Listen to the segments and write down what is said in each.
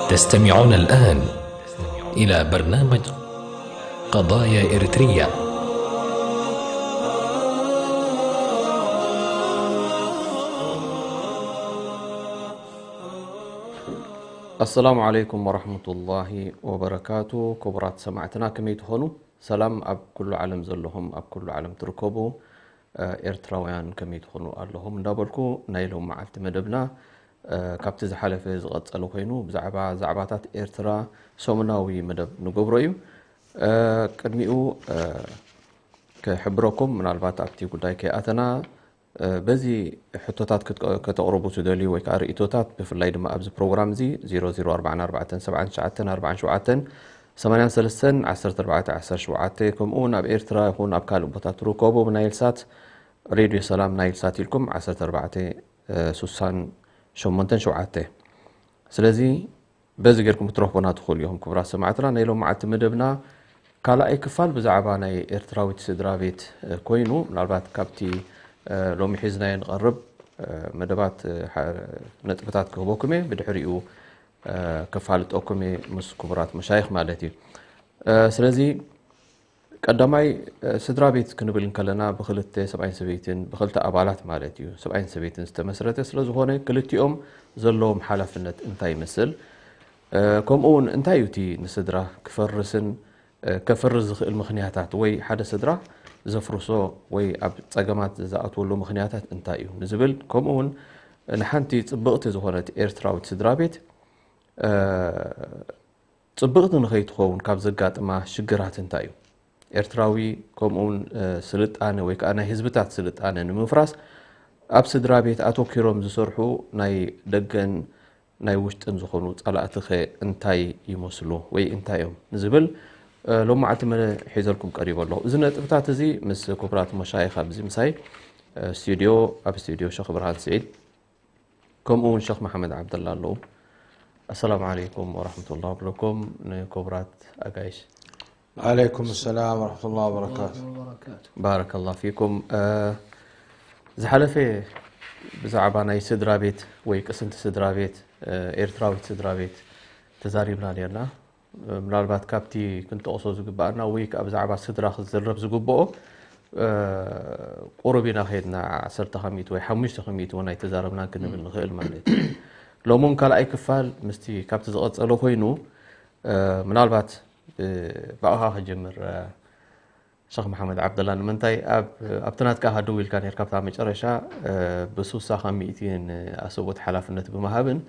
تستمعون الآن إلى برنامج قضايا إريترية. السلام عليكم ورحمة الله وبركاته. ክቡራት ሰማዕትና ከመይ ትኾኑ? ሰላም ኣብ ኩሉ ዓለም ዘለኹም፣ ኣብ ኩሉ ዓለም ትርከቡ፣ እ፣ ኤርትራውያን ከመይ ትኾኑ ኣለኹም እንዳበልኩ፣ ናይ ሎም መዓልቲ መደብና፣ እ፣ ካብቲ ዝሓለፈ ዝቐጸለ ኮይኑ፣ ብዛዕባ ዛዕባታት ኤርትራ ሰሙናዊ መደብ ንገብሮ እዩ። እ፣ ቅድሚኡ፣ እ፣ ክሕብረኩም፣ ምናልባት ኣብቲ ጉዳይ ከይኣተና፣ እ፣ በዚ ሕቶታት ክትቀ-፣ ከተቕርቡ ትደልዩ ወይ ከዓ ርእይቶታት፣ ብፍላይ ድማ ኣብዚ ፕሮግራም እዚ ዜሮ ዜሮ ኣርባዕተ ኣርባዕተ ሰብዓ ትሽዓተ ኣርባዓ ሸውዓተ ሰማንያ ሰለስተ ዓሰርተ ኣርባዕተ ዓሰርተ ሸውዓተ፣ ከምኡ እውን ኣብ ኤርትራ ይኹን ኣብ ካልእ ቦታ ትርከቡ ብናይል ሳት፣ ሬድዮ ሰላም ናይል ሳት ኢልኩም ዓሰርተ ኣርባዕተ ሱሳን ሸሞንተን ሸውዓተ። ስለዚ በዚ ጌርኩም ክትረኽቡና ትኽእሉ ኢኹም። ክቡራት ሰማዕትና፣ ናይ ሎም መዓልቲ መደብና ካልኣይ ክፋል ብዛዕባ ናይ ኤርትራዊት ስድራ ቤት፣ እ፣ ኮይኑ፣ ምናልባት ካብቲ፣ እ፣ ሎሚ ሒዝናዮ ንቐርብ፣ እ፣ መደባት፣ እ፣ ሓ-፣ ነጥብታት ክህበኩም እየ። ብድሕሪኡ፣ እ፣ ከፋልጠኩም እየ ምስ ክቡራት መሻይኽ ማለት እዩ። እ፣ ስለዚ ቀዳማይ፣ እ፣ ስድራ ቤት ክንብል እንከለና ብኽልተ ሰብኣይን ሰበይትን፣ ብኽልተ ኣባላት ማለት እዩ፣ ሰብኣይን ሰበይትን ዝተመስረተ ስለ ዝኾነ፣ ክልቲኦም ዘለዎም ሓላፍነት እንታይ ይመስል? እ፣ ከምኡ እውን እንታይ እዩ እቲ ንስድራ ክፈርስን፣ እ፣ ከፍርስ ዝኽእል ምኽንያታት ወይ ሓደ ስድራ ዘፍርሶ ወይ ኣብ ጸገማት ዝኣትወሉ ምኽንያታት እንታይ እዩ ንዝብል፣ ከምኡ እውን ንሓንቲ ጽብቕቲ ዝኾነት ኤርትራዊት ስድራ ቤት፣ እ፣ ጽብቕቲ ንኸይትኸውን ካብ ዘጋጥማ ሽግራት እንታይ እዩ? ኤርትራዊ ከምኡውን፣ እ፣ ስልጣነ ወይ ከዓ ናይ ህዝብታት ስልጣነ ንምፍራስ ኣብ ስድራ ቤት ኣተኲሮም ዝሰርሑ ናይ ደገን ናይ ውሽጥን ዝኾኑ ጸላእትኸ እንታይ ይመስሉ ወይ እንታይ እዮም ንዝብል፣ እ፣ ሎማዓልቲ መ-፣ ሒዘልኩም ቀሪበ ኣለኹ። እዚ ነጥብታት እዚ ምስ ክቡራት መሻይኽ ኣብዚ ምሳይ፣ እ፣ ስቱድዮ፣ ኣብ ስቱድዮ ሸኽ ብርሃን ስዒድ፣ ከምኡ እውን ሸኽ መሓመድ ዓብደላ ኣለዉ። ኣሰላሙ ዓለይኩም ወራሕመቱላህ ብለኩም ንክቡራት ኣጋይሽ። ዓለይኩም ሰላም ወራሕመቱላህ ወበረካቱ። ባረከላህ ፊኩም። እ፣ ዝሓለፈ ብዛዕባ ናይ ስድራ ቤት ወይ ቅስንቲ ስድራ ቤት፣ እ፣ ኤርትራዊት ስድራ ቤት ተዛሪብና ነርና። ምናልባት ካብቲ ክንጠቕሶ ዝግባኣና ወይ ከኣ ብዛዕባ ስድራ ክዝረብ ዝግብኦ፣ እ፣ ቁሩብ ኢና ከይድና፣ ዓሰርተ ካብ ሚእቲ ወይ ሓሙሽተ ካብ ሚእቲ እውን ኣይተዛረብናን ክንብል ንኽእል ማለት እዩ። ሎሚ እውን ካልኣይ ክፋል ምስቲ ካብቲ ዝቐጸለ ኮይኑ፣ እ፣ ምናልባት ብ-፣ ብኣኻ ክጅምር፣ እ፣ ሸኽ መሓመድ ዓብደላ፣ ንምንታይ ኣብ፣ ኣብቲ ናትካ ኢኻ ደው ኢልካ ነርካ፣ ኣብታ መጨረሻ፣ እ፣ ብሱሳ ካብ ሚእቲ ንኣሰብኡት ሓላፍነት ብምሃብን፣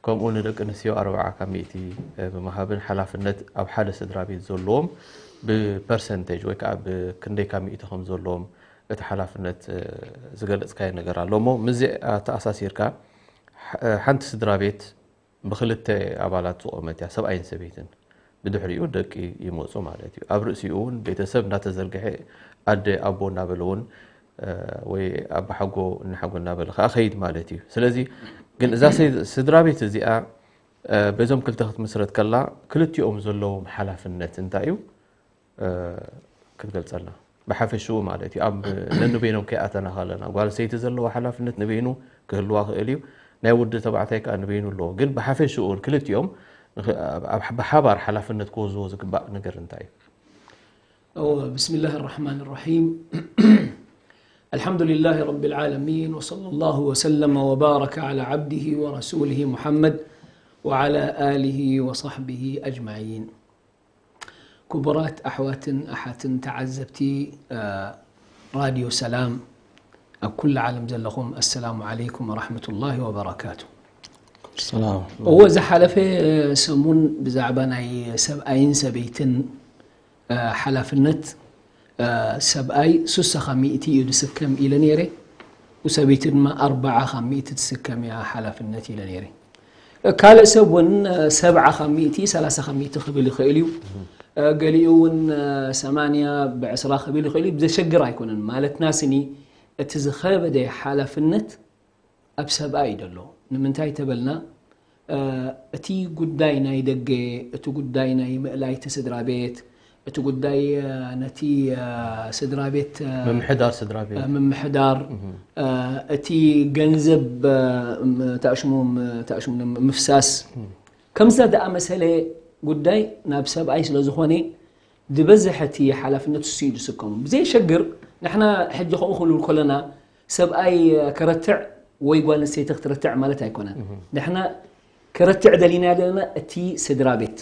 ከምኡ ንደቂ ኣንስትዮ ኣርብዓ ካብ ሚእቲ፣ እ፣ ብምሃብን ሓላፍነት ኣብ ሓደ ስድራ ቤት ዘለዎም ብፐርሰንቴጅ ወይ ከዓ ብክንደይ ካብ ሚእቲ ከም ዘለዎም እቲ ሓላፍነት፣ እ፣ ዝገለጽካዮ ነገር ኣሎ እሞ፣ ምስዚ ኣተኣሳሲርካ፣ ሓ-፣ ሓንቲ ስድራ ቤት ብክልተ ኣባላት ዝቖመት እያ፣ ሰብኣይን ሰበይትን። ብድሕሪኡ ደቂ ይመጹ ማለት እዩ። ኣብ ርእሲኡ እውን ቤተሰብ እናተዘርግሐ፣ ኣደ ኣቦ እናበለ እውን፣ እ፣ ወይ ኣባሓጎ እናሓጎ እናበለ ከኣ ኸይድ ማለት እዩ። ስለዚ ግን እዛ ስ-፣ ስድራ ቤት እዚኣ፣ እ፣ በዞም ክልተ ክትምስረት ከላ፣ ክልቲኦም ዘለዎም ሓላፍነት እንታይ እዩ? እ፣ ክትገልጸልና። ብሓፈሽኡ ማለት እዩ። ኣብ ነንበይኖም ከይኣተና ከለና፣ ጓል ሰይቲ ዘለዋ ሓላፍነት ንበይኑ ክህልዋ ክእል እዩ። ናይ ወዲ ተባዕታይ ከኣ ንበይኑ ኣለዎ። ግን ብሓፈሽኡ ክልቲኦም ንኽ-፣ ኣብ፣ ኣብ፣ ብሓባር ሓላፍነት ክወዝዎ ዝግባእ ነገር እንታይ እዩ? أو بسم الله الرحمن الرحيم. الحمد لله رب العالمين، وصلى الله وسلم وبارك على عبده ورسوله محمد وعلى آله وصحبه أجمعين. ክቡራት ኣሕዋትን ኣሓትን ተዓዘብቲ፣ እ፣ ራድዮ ሰላም ኣብ ኩሉ ዓለም ዘለኹም፣ ኣሰላሙ ዓለይኩም ወራሕመቱላሂ ወበረካቱ። ሰላም። እዎ፣ ዝሓለፈ ሰሙን ብዛዕባ ናይ ሰብኣይን ሰበይትን፣ እ፣ ሓላፍነት፣ ሰብኣይ ሱሳ ካብ ሚእቲ እዩ ዝስከም ኢለ ነይረ። ሰበይቲ ድማ ኣርባዓ ካብ ሚእቲ ትስከም እያ ሓላፍነት ኢለ ነይረ። ካልእ ሰብ እውን ሰብዓ ካብ ሚእቲ፣ ሰላሳ ካብ ሚእቲ ክብል ይኽእል እዩ። ገሊኡ እውን ሰማንያ ብዕስራ ክብል ይኽእል እዩ። ዘሸግር ኣይኮነን። ማለትና ስኒ እቲ ዝኸበደ ሓላፍነት ኣብ ሰብኣይ እዩ ዘሎ። ንምንታይ ተበልና፣ እቲ ጉዳይ ናይ ደገ፣ እቲ ጉዳይ ናይ ምእላይ እቲ ስድራ ቤት፣ እቲ ጉዳይ ነቲ ስድራ ቤት ምምሕዳር ስድራ ቤት ምምሕዳር፣ እቲ ገንዘብ ታሽሙ ታሽሙ ምፍሳስ ከምዛ ዝኣመሰለ ጉዳይ ናብ ሰብኣይ ስለ ዝኾነ ዝበዝሕ እቲ ሓላፍነት እሱ እዩ ዝስከሙ። ብዘየሸግር ንሕና ሕጂ ከምኡ ክንብል ከለና ሰብኣይ ከረትዕ ወይ ጓል ኣንስተይቲ ክትረትዕ ማለት ኣይኮነን። ንሕና ከረትዕ ደሊና ዘለና እቲ ስድራ ቤት፣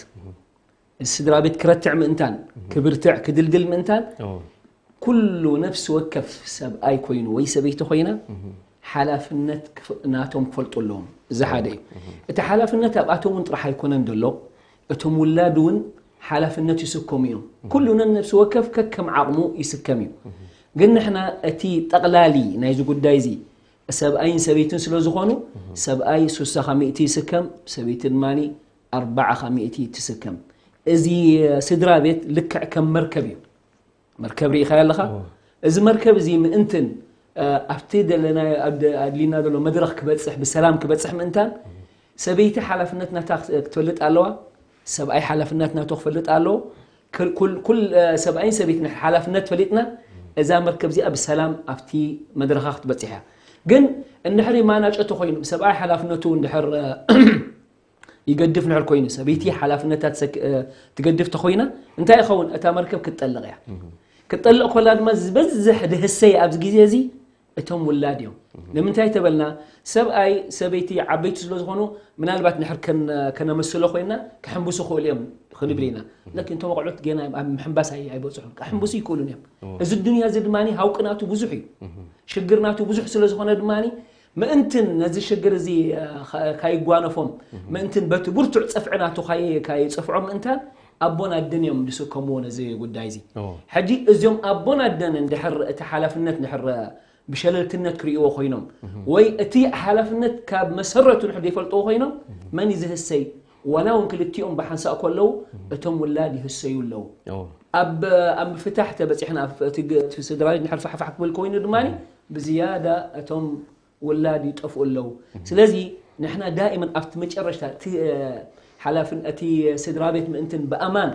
ስድራ ቤት ክረትዕ ምእንታን ክብርትዕ ክድልድል ምእንታን ኩሉ ነፍሲ ወከፍ ሰብኣይ ኮይኑ ወይ ሰበይቲ ኮይና ሓላፍነት ናቶም ክፈልጡ ኣለዎም። እዚ ሓደ እዩ። እቲ ሓላፍነት ኣብኣቶም እውን ጥራሕ ኣይኮነን ዘሎ፣ እቶም ውላድ እውን ሓላፍነት ይስከሙ እዮም። ኩሉ ነነፍሲ ወከፍ ከከም ዓቕሙ ይስከም እዩ። ግን ንሕና እቲ ጠቕላሊ ናይዚ ጉዳይ እዚ ሰብኣይን ሰበይትን ስለ ዝኾኑ ሰብኣይ ሱሳ ካብ ሚእቲ ይስከም፣ ሰበይቲ ድማ ኣርባዓ ካብ ሚእቲ ትስከም። እዚ ስድራ ቤት ልክዕ ከም መርከብ እዩ። መርከብ ርኢኻዮ ኣለኻ? እዚ መርከብ እዚ ምእንትን ኣብቲ ደለና ኣድሊና ዘሎ መድረኽ ክበፅሕ ብሰላም ክበፅሕ ምእንታን ሰበይቲ ሓላፍነት ናታ ክትፈልጥ ኣለዋ። ሰብኣይ ሓላፍነት ናቶ ክፈልጥ ኣለዎ። ኩል ሰብኣይን ሰበይትን ሓላፍነት ፈሊጥና እዛ መርከብ እዚኣ ብሰላም ኣብቲ መድረኻ ክትበፅሕ እያ። ግን እንድሕር ማናጨ ተኮይኑ ሰብኣይ ሓላፍነቱ እንድሕር ይገድፍ ንሕር ኮይኑ ሰበይቲ ሓላፍነታ ትገድፍ ተኮይና እንታይ ይኸውን? እታ መርከብ ክትጠልቕ እያ። ክትጠልቕ ኮላ ድማ ዝበዝሕ ድህሰይ ኣብዚ ግዜ እዚ እቶም ውላድ እዮም። ንምንታይ ተበልና ሰብኣይ ሰበይቲ ዓበይቲ ስለ ዝኾኑ ምናልባት ንሕር ከነመስሎ ኮይና ክሕንብሱ ክእሉ እዮም ክንብል ኢና። ለኪን እቶም ቆልዑት ገና ኣብ ምሕንባስ ኣይበፅሑን። ክሕንብሱ ይክእሉን እዮም። እዚ ዱንያ እዚ ድማ ሃውቂ ናቱ ብዙሕ እዩ። ሽግር ናቱ ብዙሕ ስለ ዝኾነ ድማ ምእንትን ነዚ ሽግር እዚ ካይጓነፎም ምእንትን በቲ ብርቱዕ ፀፍዒ ናቱ ካይፀፍዖም ምእንታን ኣቦን ኣደን እዮም ዝስከምዎ ነዚ ጉዳይ እዚ። ሕጂ እዚኦም ኣቦን ኣደን እንድሕር እቲ ሓላፍነት ንሕር ብሸለልትነት ክርእይዎ ኮይኖም ወይ እቲ ሓላፍነት ካብ መሰረቱ ንሕር ዘይፈልጥዎ ኮይኖም መን እዩ ዝህሰይ? ዋላ እውን ክልቲኦም ብሓንሳእ ከለዉ እቶም ውላድ ይህሰዩ ኣለዉ። ኣብ ኣብ ምፍታሕ ተበፂሕና እቲ ስድራ ቤት ንሕር ፋሕፋሕ ክብል ኮይኑ ድማ ብዝያዳ እቶም ውላድ ይጠፍኡ ኣለዉ። ስለዚ ንሕና ዳኢመን ኣብቲ መጨረሽታ እቲ ሓላፍን እቲ ስድራ ቤት ምእንትን ብኣማን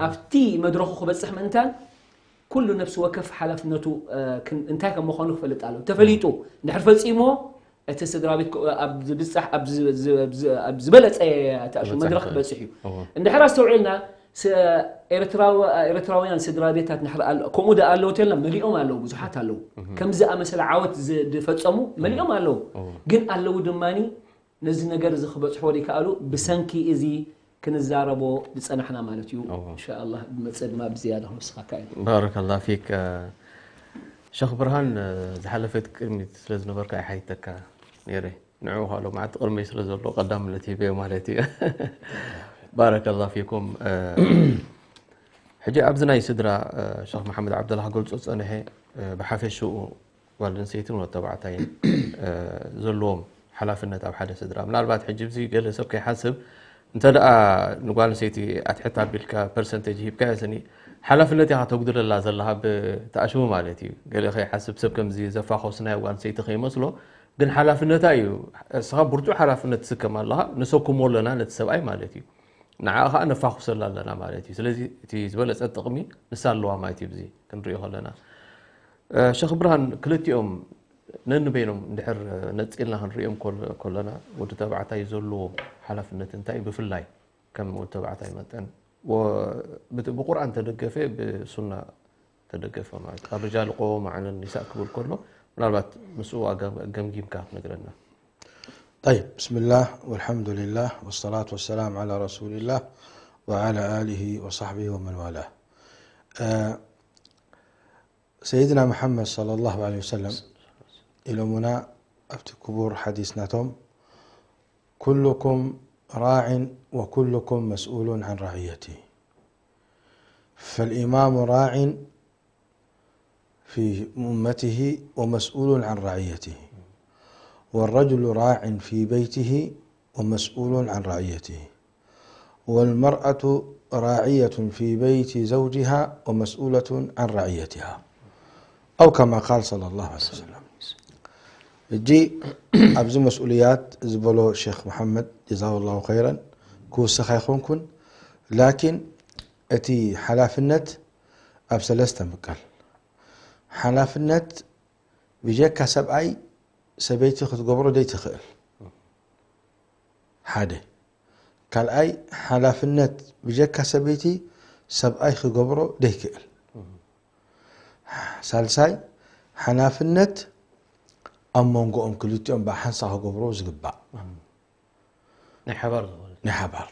ኣብቲ መድረኹ ክበፅሕ ምእንታን ኩሉ ነፍሲ ወከፍ ሓላፍነቱ እንታይ ከም ምዃኑ ክፈልጥ ኣለዎ። ተፈሊጡ እንድሕር ፈፂምዎ እቲ ስድራ ቤት ኣብ ዝብፃሕ ኣብ ዝበለፀ ተኣሹ መድረኽ ክበፅሕ እዩ። እንድሕር ኣስተውዒልና ኤርትራውያን ስድራ ቤታት ከምኡ ደ ኣለዎ ተልና መሊኦም ኣለዉ፣ ብዙሓት ኣለዉ። ከምዚ ኣመሰለ ዓወት ዝፈፀሙ መሊኦም ኣለዉ። ግን ኣለዉ ድማ ነዚ ነገር እዚ ክበፅሕዎ ዘይከኣሉ ብሰንኪ እዚ ክንዛረቦ ዝፀናሕና ማለት እዩ። እንሻኣላ ብመፀ ድማ ብዝያዳ ክንወስኻካ እዩ። ባረከላ ፊክ ሸኽ ብርሃን። ዝሓለፈት ቅድሚት ስለ ዝነበርካ ይሓይተካ ነይረ። ንዑ ካልኦ መዓልቲ ቅድመይ ስለ ዘሎ ቀዳምነት ሂበዮ ማለት እዩ። ባረከላ ፊኩም። ሕጂ ኣብዚ ናይ ስድራ ሸኽ መሓመድ ዓብደላ ክገልጾ ዝጸንሐ ብሓፈሽኡ ጓል ኣንስተይትን ወዲ ተባዕታይን ዘለዎም ሓላፍነት ኣብ ሓደ ስድራ። ምናልባት ሕጂ እዚ ገለ ሰብ ከይሓስብ እንተ ደኣ ንጓል ኣንስተይቲ ኣትሕት ኣቢልካ ፐርሰንቴጅ ሂብካያ ስኒ ሓላፍነት ኢኻ ተጉድለላ ዘለኻ ብተኣሽሙ ማለት እዩ። ገለ ከይሓስብ ሰብ ከምዚ ዘፋኾስናዮ ጓል ኣንስተይቲ ከይመስሎ ግን ሓላፍነታ እዩ። እስኻ ብርቱዕ ሓላፍነት ትስከም ኣለኻ፣ ንሰኩሞ ኣለና ነቲ ሰብኣይ ማለት እዩ። ንዓኣ ኸዓ ነፋኹሰላ ኣለና ማለት እዩ። ስለዚ እቲ ዝበለጸ ጥቕሚ ንሳ ኣለዋ ማለት እዩ። ብዚ ክንሪኦ ከለና ሸኽ ብርሃን ክልቲኦም ነንበይኖም እንድሕር ነጺልና ክንሪኦም ከለና ወዲ ተባዕታይ ዘለዎ ሓላፍነት እንታይ ብፍላይ ከም ወዲ ተባዕታይ መጠን ብቁርኣን ተደገፈ ብሱና ተደገፈ ማለት الرجال قوامون على النساء ክብል ከሎ ምናልባት ምስኡ ገምጊምካ ክትነግረና። طيب بسم الله والحمد لله والصلاة والسلام على رسول الله وعلى آله وصحبه ومن والاه. سيدنا محمد صلى الله عليه وسلم ኢሎሙና ኣብቲ ክቡር ሓዲስ ናቶም كلكم راع وكلكم مسؤول عن رعيته فالإمام راع في أمته ومسؤول عن رعيته، والرجل راع في بيته ومسؤول عن رعيته، والمرأة راعية في بيت زوجها ومسؤولة عن رعيتها، أو كما قال صلى الله عليه وسلم. እጂ ኣብዚ መስؤልያት ዝበሎ ሸኽ መሓመድ ጀዛሁ ላሁ ኸይረን ክውስኽ ኣይኮንኩን። ላኪን እቲ ሓላፍነት ኣብ ሰለስተ ምቀል። ሓላፍነት ብጀካ ሰብኣይ ሰበይቲ ክትገብሮ ደይትኽእል ሓደ። ካልኣይ ሓላፍነት ብጀካ ሰበይቲ ሰብኣይ ክገብሮ ደይክእል። ሳልሳይ ሓላፍነት ኣብ መንጎኦም ክልቲኦም ብሓንሳ ክገብሮ ዝግባእ ናይ ሓባር ዝኾነ ናይ ሓባር።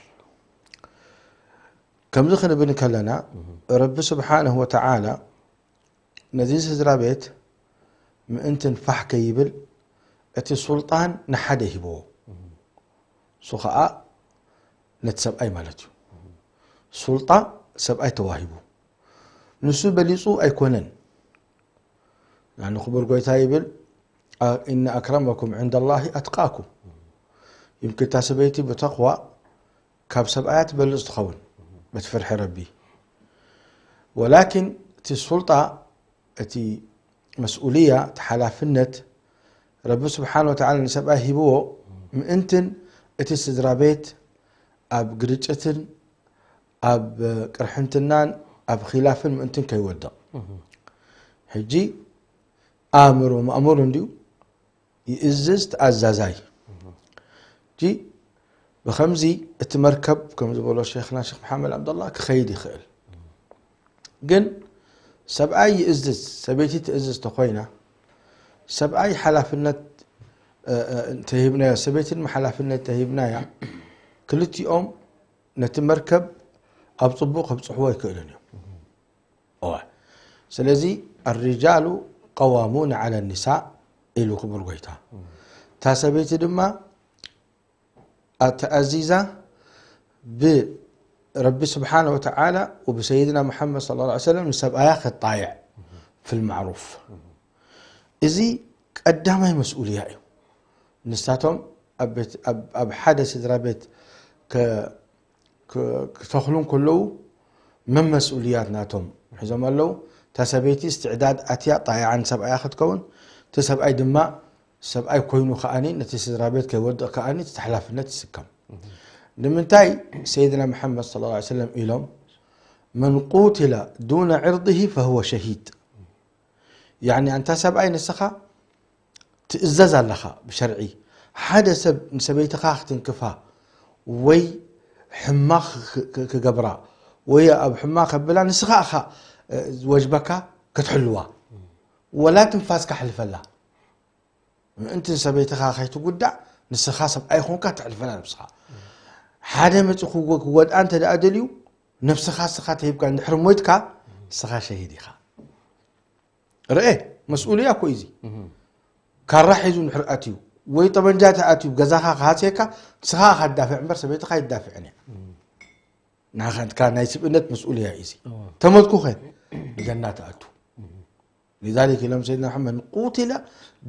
ከምዚ ክንብል ከለና ረቢ ስብሓንሁ ወተዓላ ነዚ ስድራ ቤት ምእንትን ፋሕ ከይብል እቲ ሱልጣን ንሓደ ሂብዎ። እሱ ኸዓ ነቲ ሰብኣይ ማለት እዩ። ሱልጣ ሰብኣይ ተዋሂቡ። ንሱ በሊፁ ኣይኮነን። ያኒ ክቡር ጎይታ ይብል፣ "አ-፣ إن أكرمكم عند الله أتقاكم." ይምክን እታ ሰበይቲ ብተቕዋ ካብ ሰብኣያ ትበልፅ ትኸውን በቲ ፍርሒ ረቢ። ወላኪን እቲ ሱልጣ፣ እቲ መስኡልያ፣ እቲ ሓላፍነት ረቢ ስብሓን ወተዓላ ንሰብኣይ ሂብዎ ምእንትን እቲ ስድራ ቤት ኣብ ግርጭትን ኣብ ቅርሕንትናን ኣብ ኺላፍን ምእንትን ከይወድቕ። ሕጂ ኣእምሮ መእምር እንዲዩ ይእዝዝ ተኣዛዛይ። ሕጂ ብኸምዚ እቲ መርከብ ከም ዝበሎ ሸይኽና ሸይኽ መሓመድ ዓብደላ ክኸይድ ይኽእል። ግን ሰብኣይ ይእዝዝ፣ ሰበይቲ ትእዝዝ ተኾይና፣ ሰብኣይ ሓላፍነት፣ እ፣ እ፣ እንተሂብናዮ፣ ሰበይቲ ድማ ሓላፍነት እንተሂብናያ፣ ክልቲኦም ነቲ መርከብ ኣብ ጽቡቕ ከብጽሕዎ ኣይክእሉን እዮም። እወ። ስለዚ፣ "الرجال قوامون على النساء" ኢሉ ክቡር ጎይታ። እታ ሰበይቲ ድማ ተኣዚዛ ብረቢ ስብሓነ ወተዓላ ወብሰይድና ሙሓመድ ሰለላሁ ዐለይሂ ወሰለም ንሰብኣያ ከጣይዕ ፊል ማዕሩፍ። እዚ ቀዳማይ መስኡልያ እዩ። ንሳቶም ኣብ ቤት፣ ኣብ፣ ኣብ ሓደ ስድራ ቤት ከ-፣ ከ-፣ ክተኽሉ እንከለዉ መን መስኡልያት ናቶም ሒዞም ኣለዉ? እታ ሰበይቲ እስትዕዳድ ኣትያ ጣይዓ ንሰብኣያ ክትከውን፣ እቲ ሰብኣይ ድማ ሰብኣይ ኮይኑ ከኣኒ ነቲ ስድራ ቤት ከይወድቕ ከኣኒ እቲ ሓላፍነት ይስከም። ንምንታይ ሰይድና መሓመድ ሰለላሁ ዐለይሂ ወሰለም ኢሎም፣ "መን ቁትለ ዱነ ዕርድሂ ፈሁወ ሸሂድ"። ያዕኒ ኣንታ ሰብኣይ ንስኻ ትእዘዝ ኣለኻ ብሸርዒ። ሓደ ሰብ ንሰበይትኻ ክትንክፋ ወይ ሕማቕ ክ-፣ ክ-፣ ክገብራ ወይ ኣብ ሕማቕ ከብላ ንስኻ ኢኻ፣ እ፣ ዝወጅበካ ክትሕልዋ። ወላ ትንፋስካ ሕልፈላ። ምእንቲ ንሰበይትኻ ከይትጉዳእ ንስኻ ሰብኣይ ኾንካ ተሕልፈላ ነብስኻ። ሓደ መፂኡ ክወ-፣ ክወድኣ እንተ ደኣ ደልዩ ነብስኻ ንስኻ ተሂብካ እንድሕር ሞይትካ ንስኻ ሸሂድ ኢኻ። ርአ መስኡልያ እኮ እዩ እዚ። ካራ ሒዙ እንድሕር ኣትዩ ወይ ጠበንጃ ተኣትዩ ገዛኻ ክሃስየካ ንስኻ ኢኻ ትዳፍዕ እምበር ሰበይትኻ ኣይትዳፍዕን እያ። ናኻ ናይ ስብእነት መስኡልያ እዩ እዚ። ተመትኩኸ ጀና ትኣቱ። ሊዛሊክ ኢሎም ሰይድና መሓመድ፣ "ቁቲለ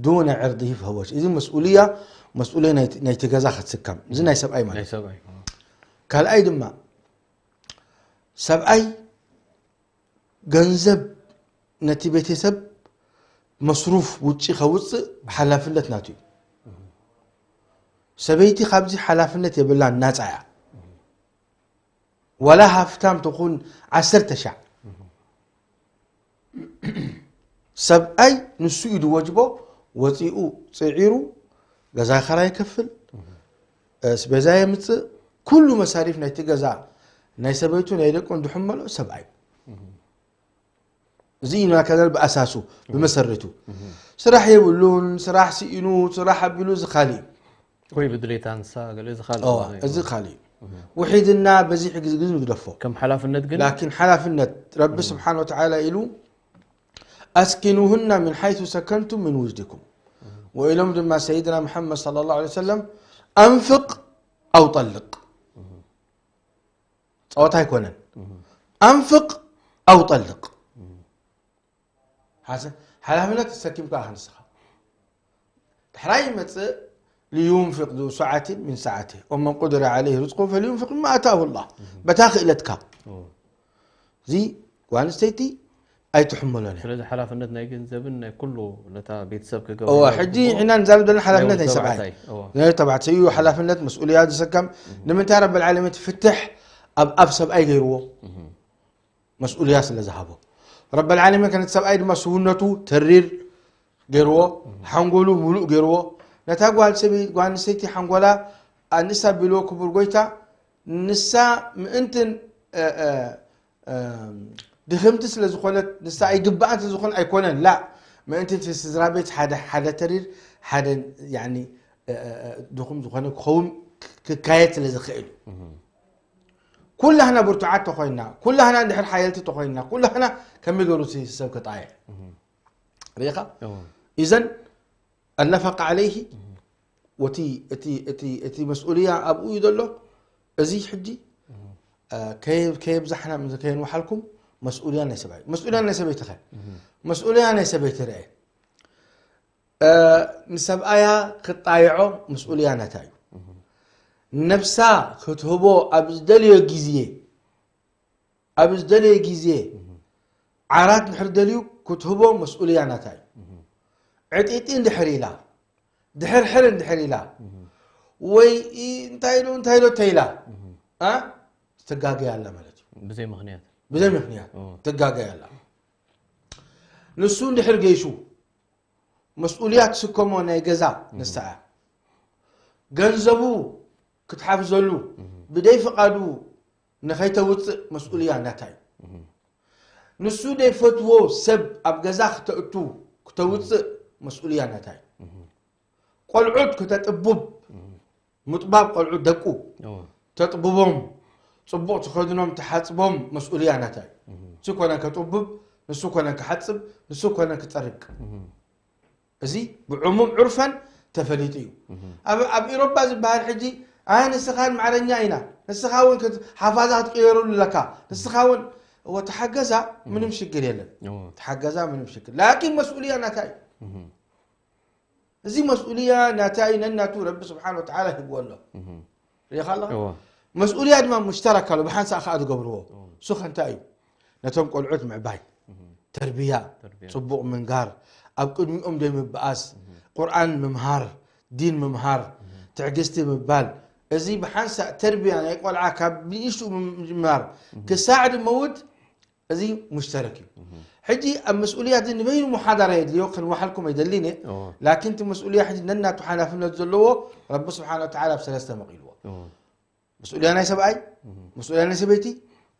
ዱነ ዕርድሂ ፈህወ ሸሂድ." እዚ መስኡልያ፣ መስኡልያ ናይ፣ ናይቲ ገዛ ክትስከም። እዚ ናይ ሰብኣይ ማለት ናይ እዩ። ሰብኣይ። ካልኣይ ድማ ሰብኣይ ገንዘብ ነቲ ቤተሰብ መስሩፍ ውጪ ከውፅእ ሓላፍነት ናቱ እዩ። ሰበይቲ ካብዚ ሓላፍነት የብላን፣ ናፃ እያ። ዋላ ሃፍታም ትኹን ዓሰርተ ሻዕ፣ ሰብኣይ ንሱ እዩ ዝወጅቦ። ወፂኡ ፅዒሩ ገዛ ኸራይ ይከፍል፣ ኣስቤዛ የምፅእ፣ ኩሉ መሳሪፍ ናይቲ ገዛ ናይ ሰበይቱ ናይ ደቁ እንድሕመሎ ሰብኣይ እዩ። እዚ እዩ ናከለ ብኣሳሱ ብመሰረቱ። ስራሕ የብሉን፣ ስራሕ ስኢኑ፣ ስራሕ ኣቢሉ፣ እዚ ካልእ እዩ። ወይ ብድሌታ ንሳ ገለ፣ እዚ ካልእ እዋ፣ ማለት እዩ። እዚ ካልእ እዩ። ውሒድና በዚሕ ግዜ ግን ንግደፎ። ከም ሓላፍነት ግን ላኪን ሓላፍነት ረቢ ስብሓን ወተዓላ ኢሉ፣ "ኣስኪኑሁና ምን ሓይሱ ሰከንቱም ምን ውጅድኩም" ወኢሎም ድማ ሰይድና መሓመድ ሰለላሁ ዐለይሂ ወሰለም፣ "ኣንፍቅ ኣው ጠልቅ" ጸወታ ኣይኮነን። "ኣንፍቅ ኣው ጠልቅ" ሓላፍነት ተሰኪምካ ንስኻ። ድሕራይ ይመጽእ፣ لينفق ذو سعة من سعته ومن قدر عليه رزقه فلينفق مما آتاه الله። በታ ክእለትካ። እዚ ጓል ኣንስተይቲ ኣይትሕመሎን እያ። ስለዚ ሓላፍነት ናይ ገንዘብን ናይ ኩሉ ነታ ቤተሰብ ክገብር እወ፣ ሕጂ ኢና ንዛረብ ዘለና ሓላፍነት ናይ ሰብኣይ። ናይ ተባዕታይ እዩ ሓላፍነት፣ መስኡልያ ዝሰከም። ንምንታይ ረብል ዓለሚን ፍትሕ ኣብ፣ ኣብ ሰብኣይ ገይርዎ? መስኡልያ ስለ ዝሃቦ። ረብል ዓለሚን ከነቲ ሰብኣይ ድማ ስውነቱ ተሪር ገይርዎ፣ ሓንጎሉ ሙሉእ ገይርዎ። ነታ ጓል ሰበይ-፣ ጓል ኣንስተይቲ ሓንጎላ ኣንሳ ቢልዎ ክቡር ጎይታ፣ ንሳ ምእንትን፣ እ፣ እ፣ እ፣ ድኽምቲ ስለ ዝኾነት፣ ንሳ ኣይግባኣን ስለ ዝኾነ ኣይኮነን። ላ፣ ምእንቲ እቲ ስድራ ቤት ሓደ፣ ሓደ ተሪር፣ ሓደ፣ ያኒ፣ እ፣ እ፣ እ፣ ድኹም ዝኾነ ክኸውን ክ-፣ ክካየድ ስለ ዝኽእል እዩ። ኩላህና ብርቱዓት ተኾይንና፣ ኩላህና እንድሕር ሓየልቲ ተኾይንና፣ ኩላህና ከመይ ገይሩ እቲ ሰብ ክጣየዕ? ርኢኻ? እወ። ኢዘን፣ النفقة عليه፣ ወቲ፣ እቲ፣ እቲ፣ እቲ መስኡልያ ኣብኡ እዩ ዘሎ። እዚ ሕጂ፣ እ፣ ከየ-፣ ከየብዛሕና፣ ከየንውሓልኩም፣ መስኡልያ ናይ ሰብኣይ። መስኡልያ ናይ ሰበይቲ ኸ? መስኡልያ ናይ ሰበይቲ ርአ። እ፣ ንሰብኣያ ክጣይዖ መስኡልያ ናታ እዩ። ነብሳ ክትህቦ ኣብ ዝደልዮ ግዜ፣ ኣብ ዝደልዮ ግዜ ዓራት እንድሕር ደልዩ ክትህቦ መስኡልያ ናታ እዩ። ዕጢጢ እንድሕር ኢላ፣ ድሕርሕር እንድሕር ኢላ፣ ወይ ኢ-፣ እንታይ ኢሉ፣ እንታይ ኢሉ ተይላ፣ እ፣ ትጋገይ ኣላ ማለት እዩ። ብዘይ ምኽንያት። ብዘይ ምኽንያት ኦ። ትጋገይ ኣላ። ንሱ እንድሕር ገይሹ፣ መስኡልያ ትስከሞ ናይ ገዛ ንሳ እያ። ገንዘቡ ክትሓፍዘሉ፣ ብደይ ፍቓዱ ንኸይተውፅእ መስኡልያ ናታ እዩ። ንሱ ደይፈትዎ ሰብ ኣብ ገዛ ክተእቱ፣ ክተውፅእ መስኡልያ ናታ እዩ። ቆልዑት ክተጥቡብ፣ ምጥባብ ቆልዑት ደቁ፣ እወ። ተጥብቦም፣ ጽቡቕ ትኸድኖም፣ ትሓጽቦም መስኡልያ ናታ እዩ። ንሱ ኮነ ከጥቡብ፣ ንሱ ኮነ ክሓጽብ፣ ንሱ ኮነ ክጸርግ። እዚ ብዕሙም ዑርፈን ተፈሊጡ እዩ። ኣብ፣ ኣብ ኤሮፓ ዝበሃል ሕጂ፣ "ኣይ፣ ንስኻን ማዕረኛ ኢና፣ ንስኻ እውን ክት-፣ ሓፋዛ ክትቅየረሉ ኣለካ፣ ንስኻ እውን" እወ፣ ተሓገዛ፣ ምንም ሽግር የለን። እወ። ተሓገዛ፣ ምንም ሽግር። ላኪን መስኡልያ ናታ እዩ። እዚ መስኡልያ ናታ እዩ፣ ነናቱ ረቢ ስብሓን ወተዓላ ሂብዎ ኣሎ። ርኢኻ ኣለኻ? እወ። መስኡልያ ድማ ሙሽተረክ ኣሎ፣ ብሓንሳእ ከኣ ዝገብርዎ። እሱ ከ እንታይ እዩ? ነቶም ቆልዑት ምዕባይ፣ ተርብያ፣ ተርብያ። ጽቡቕ ምንጋር፣ ኣብ ቅድሚኦም ደይ ምብኣስ፣ ቁርኣን ምምሃር፣ ዲን ምምሃር፣ ትዕግስቲ ምባል። እዚ ብሓንሳእ ተርብያ ናይ ቆልዓ ካብ ንእሽቱ ምም-፣ ምምሃር ክሳዕ ድመውት እዚ ሙሽተረክ እዩ። ሕጂ ኣብ መስኡልያት ንበይኑ ሙሓዳራ የድልዮ፣ ክንወሓልኩም ኣይደልን እየ። እዎ። ላኪን እቲ መስኡልያ ሕጂ ነናቱ ሓላፍነት ዘለዎ ረቢ ስብሓን ወተዓላ ኣብ ሰለስተ መቒልዎ። እዎ። መስኡልያ ናይ ሰብኣይ፣ እህ። መስኡልያ ናይ ሰበይቲ፣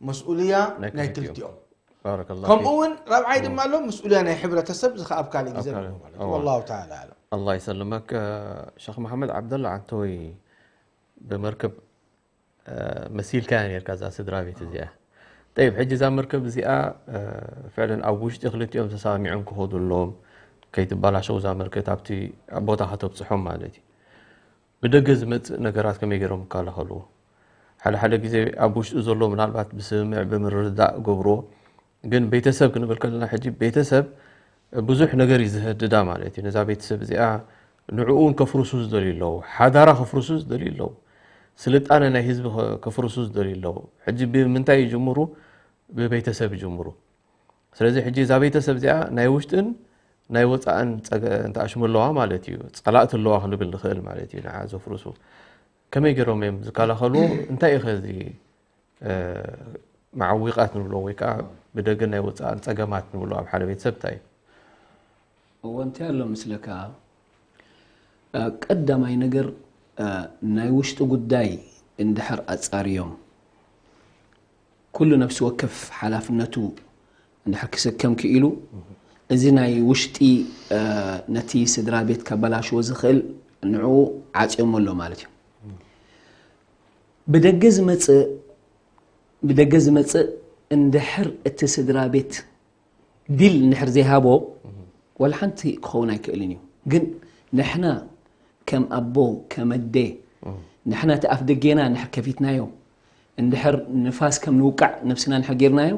መስኡልያ ናይ ናይ ክልቲኦም። ክልቲኦም። ባረከላሁ ከምኡ ፊክ። እውን ራብዓይ እዎ። ድማ ኣሎ፣ መስኡልያ ናይ ሕብረተሰብ፣ እዚ ኸዓ ኣብ ካልእ ግዜ ኣብ ካልእ። ንሪኦ ማለት እዩ። እዎ። ወላሁ ተዓላ ኣዕለም። ኣላህ ይሰልመክ። ሸኽ መሓመድ ዓብደላ ዓንተወይ ብመርከብ፣ እ፣ መሲልካያ ነርካ እዛ ስድራ ቤት እዚኣ። ጠይብ፣ ሕጂ እዛ መርከብ እዚኣ፣ እ፣ ፍዕለን ኣብ ውሽጢ ክልቲኦም ተሰማሚዖም ክኸዱ ኣለዎም፣ ከይትበላሸው እዛ መርከብ ኣብቲ ቦታ ከተብጽሖም ማለት እዩ። ብደገ ዝመጽእ ነገራት ከመይ ገይሮም ይከላኸልዎ? ሓደ ሓደ ግዜ ኣብ ውሽጢ ዘሎ ምናልባት ብስምምዕ ብምርድዳእ ገብርዎ፣ ግን ቤተሰብ ክንብል ከለና ሕጂ ቤተሰብ ብዙሕ ነገር እዩ ዝህድዳ ማለት እዩ። ነዛ ቤተሰብ እዚኣ ንዕኡ እውን ከፍርሱ ዝደልዩ ኣለዉ፣ ሓዳራ ከፍርሱ ዝደልዩ ኣለዉ፣ ስልጣነ ናይ ህዝቢ ከ-፣ ከፍርሱ ዝደልዩ ኣለዉ። ሕጂ ብምንታይ ይጅምሩ? ብቤተሰብ ይጅምሩ። ስለዚ ሕጂ እዛ ቤተሰብ እዚኣ ናይ ውሽጥን ናይ ወፃእን ፀገ-፣ እንተኣሽሙ ኣለዋ ማለት እዩ። ፀላእቲ ኣለዋ ክንብል ንኽእል ማለት እዩ። ንዓ ዘፍርሱ ከመይ ገይሮም እዮም ዝከላኸሉ? እንታይ እዩ ኸዚ፣ እ፣ መዓዊቓት ንብሎ ወይ ከዓ ብደገ ናይ ወፃእን ፀገማት ንብሎ ኣብ ሓደ ቤተሰብ እንታይ እዩ? እዎ፣ እንታይ ኣሎ ምስለካ? እ፣ ቀዳማይ ነገር፣ እ፣ ናይ ውሽጢ ጉዳይ እንድሕር ኣፃርዮም፣ ኩሉ ነፍሲ ወከፍ ሓላፍነቱ እንድሕር ክስከም ክኢሉ፣ እዚ ናይ ውሽጢ፣ እ፣ ነቲ ስድራ ቤት ከበላሽዎ ዝኽእል ንዕኡ ዓፅዮሞ ኣሎ ማለት እዩ። ብደገ ዝመጽእ፣ ብደገ ዝመጽእ እንድሕር እቲ ስድራ ቤት ዲል እንድሕር ዘይሃቦ፣ ዋላ ሓንቲ ክኸውን ኣይክእልን እዩ። ግን ንሕና ከም ኣቦ፣ ከም ኣደ፣ ንሕና እቲ ኣፍ ደጌና እንድሕር ከፊትናዮ፣ እንድሕር ንፋስ ከም ንውቃዕ ነብስና እንድሕር ጌርናዮ፣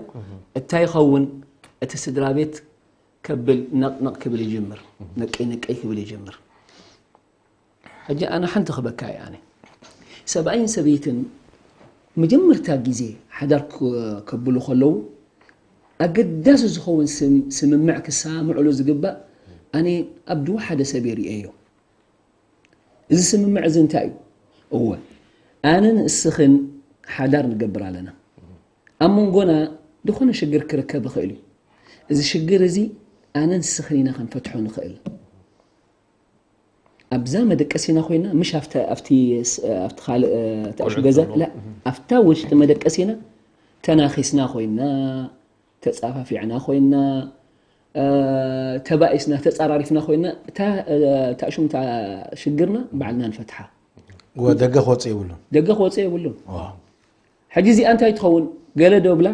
እንታይ ይኸውን? እቲ ስድራ ቤት ከብል ነቕነቕ ክብል ይጅምር። ነቀይ ነቀይ ክብል ይጅምር። ሕጂ ኣነ ሓንቲ ክበካ እየ። ኣነ ሰብኣይን ሰበይትን መጀመርታ ግዜ ሓዳር ክ- ከብሉ ከለዉ ኣገዳሲ ዝኸውን ስም- ስምምዕ ክሰማምዕሉ ዝግባእ ኣነ ኣብ ድዋ ሓደ ሰብ የርእየዮ። እዚ ስምምዕ እዚ እንታይ እዩ? እወ ኣነን እስኽን ሓዳር ንገብር ኣለና። ኣብ መንጎና ዝኾነ ሽግር ክርከብ ይኽእል እዩ። እዚ ሽግር እዚ ኣነን እስኽን ኢና ክንፈትሖ ንኽእል። ኣብዛ መደቀሲና ኮይና ምሽ ኣብቲ ኣብቲ ስ- ኣብቲ ካልእ እ፣ ተእሹ ቆልዑ ገዛ ዘለዉ። ላ ኣብታ ውሽጢ መደቀሲና ተናኺስና ኮይና ተጻፋፊዕና ኮይና እ፣ ተባኢስና ተጻራሪፍና ኮይና እታ እ፣ እታ ሽምታ ሽግርና ባዕልና ንፈትሓ። ወደገ ክወፅእ የብሉን። ደገ ክወፅእ የብሉን። ሕጂ እዚኣ እንታይ ትኸውን? ገለ ዶ ብላ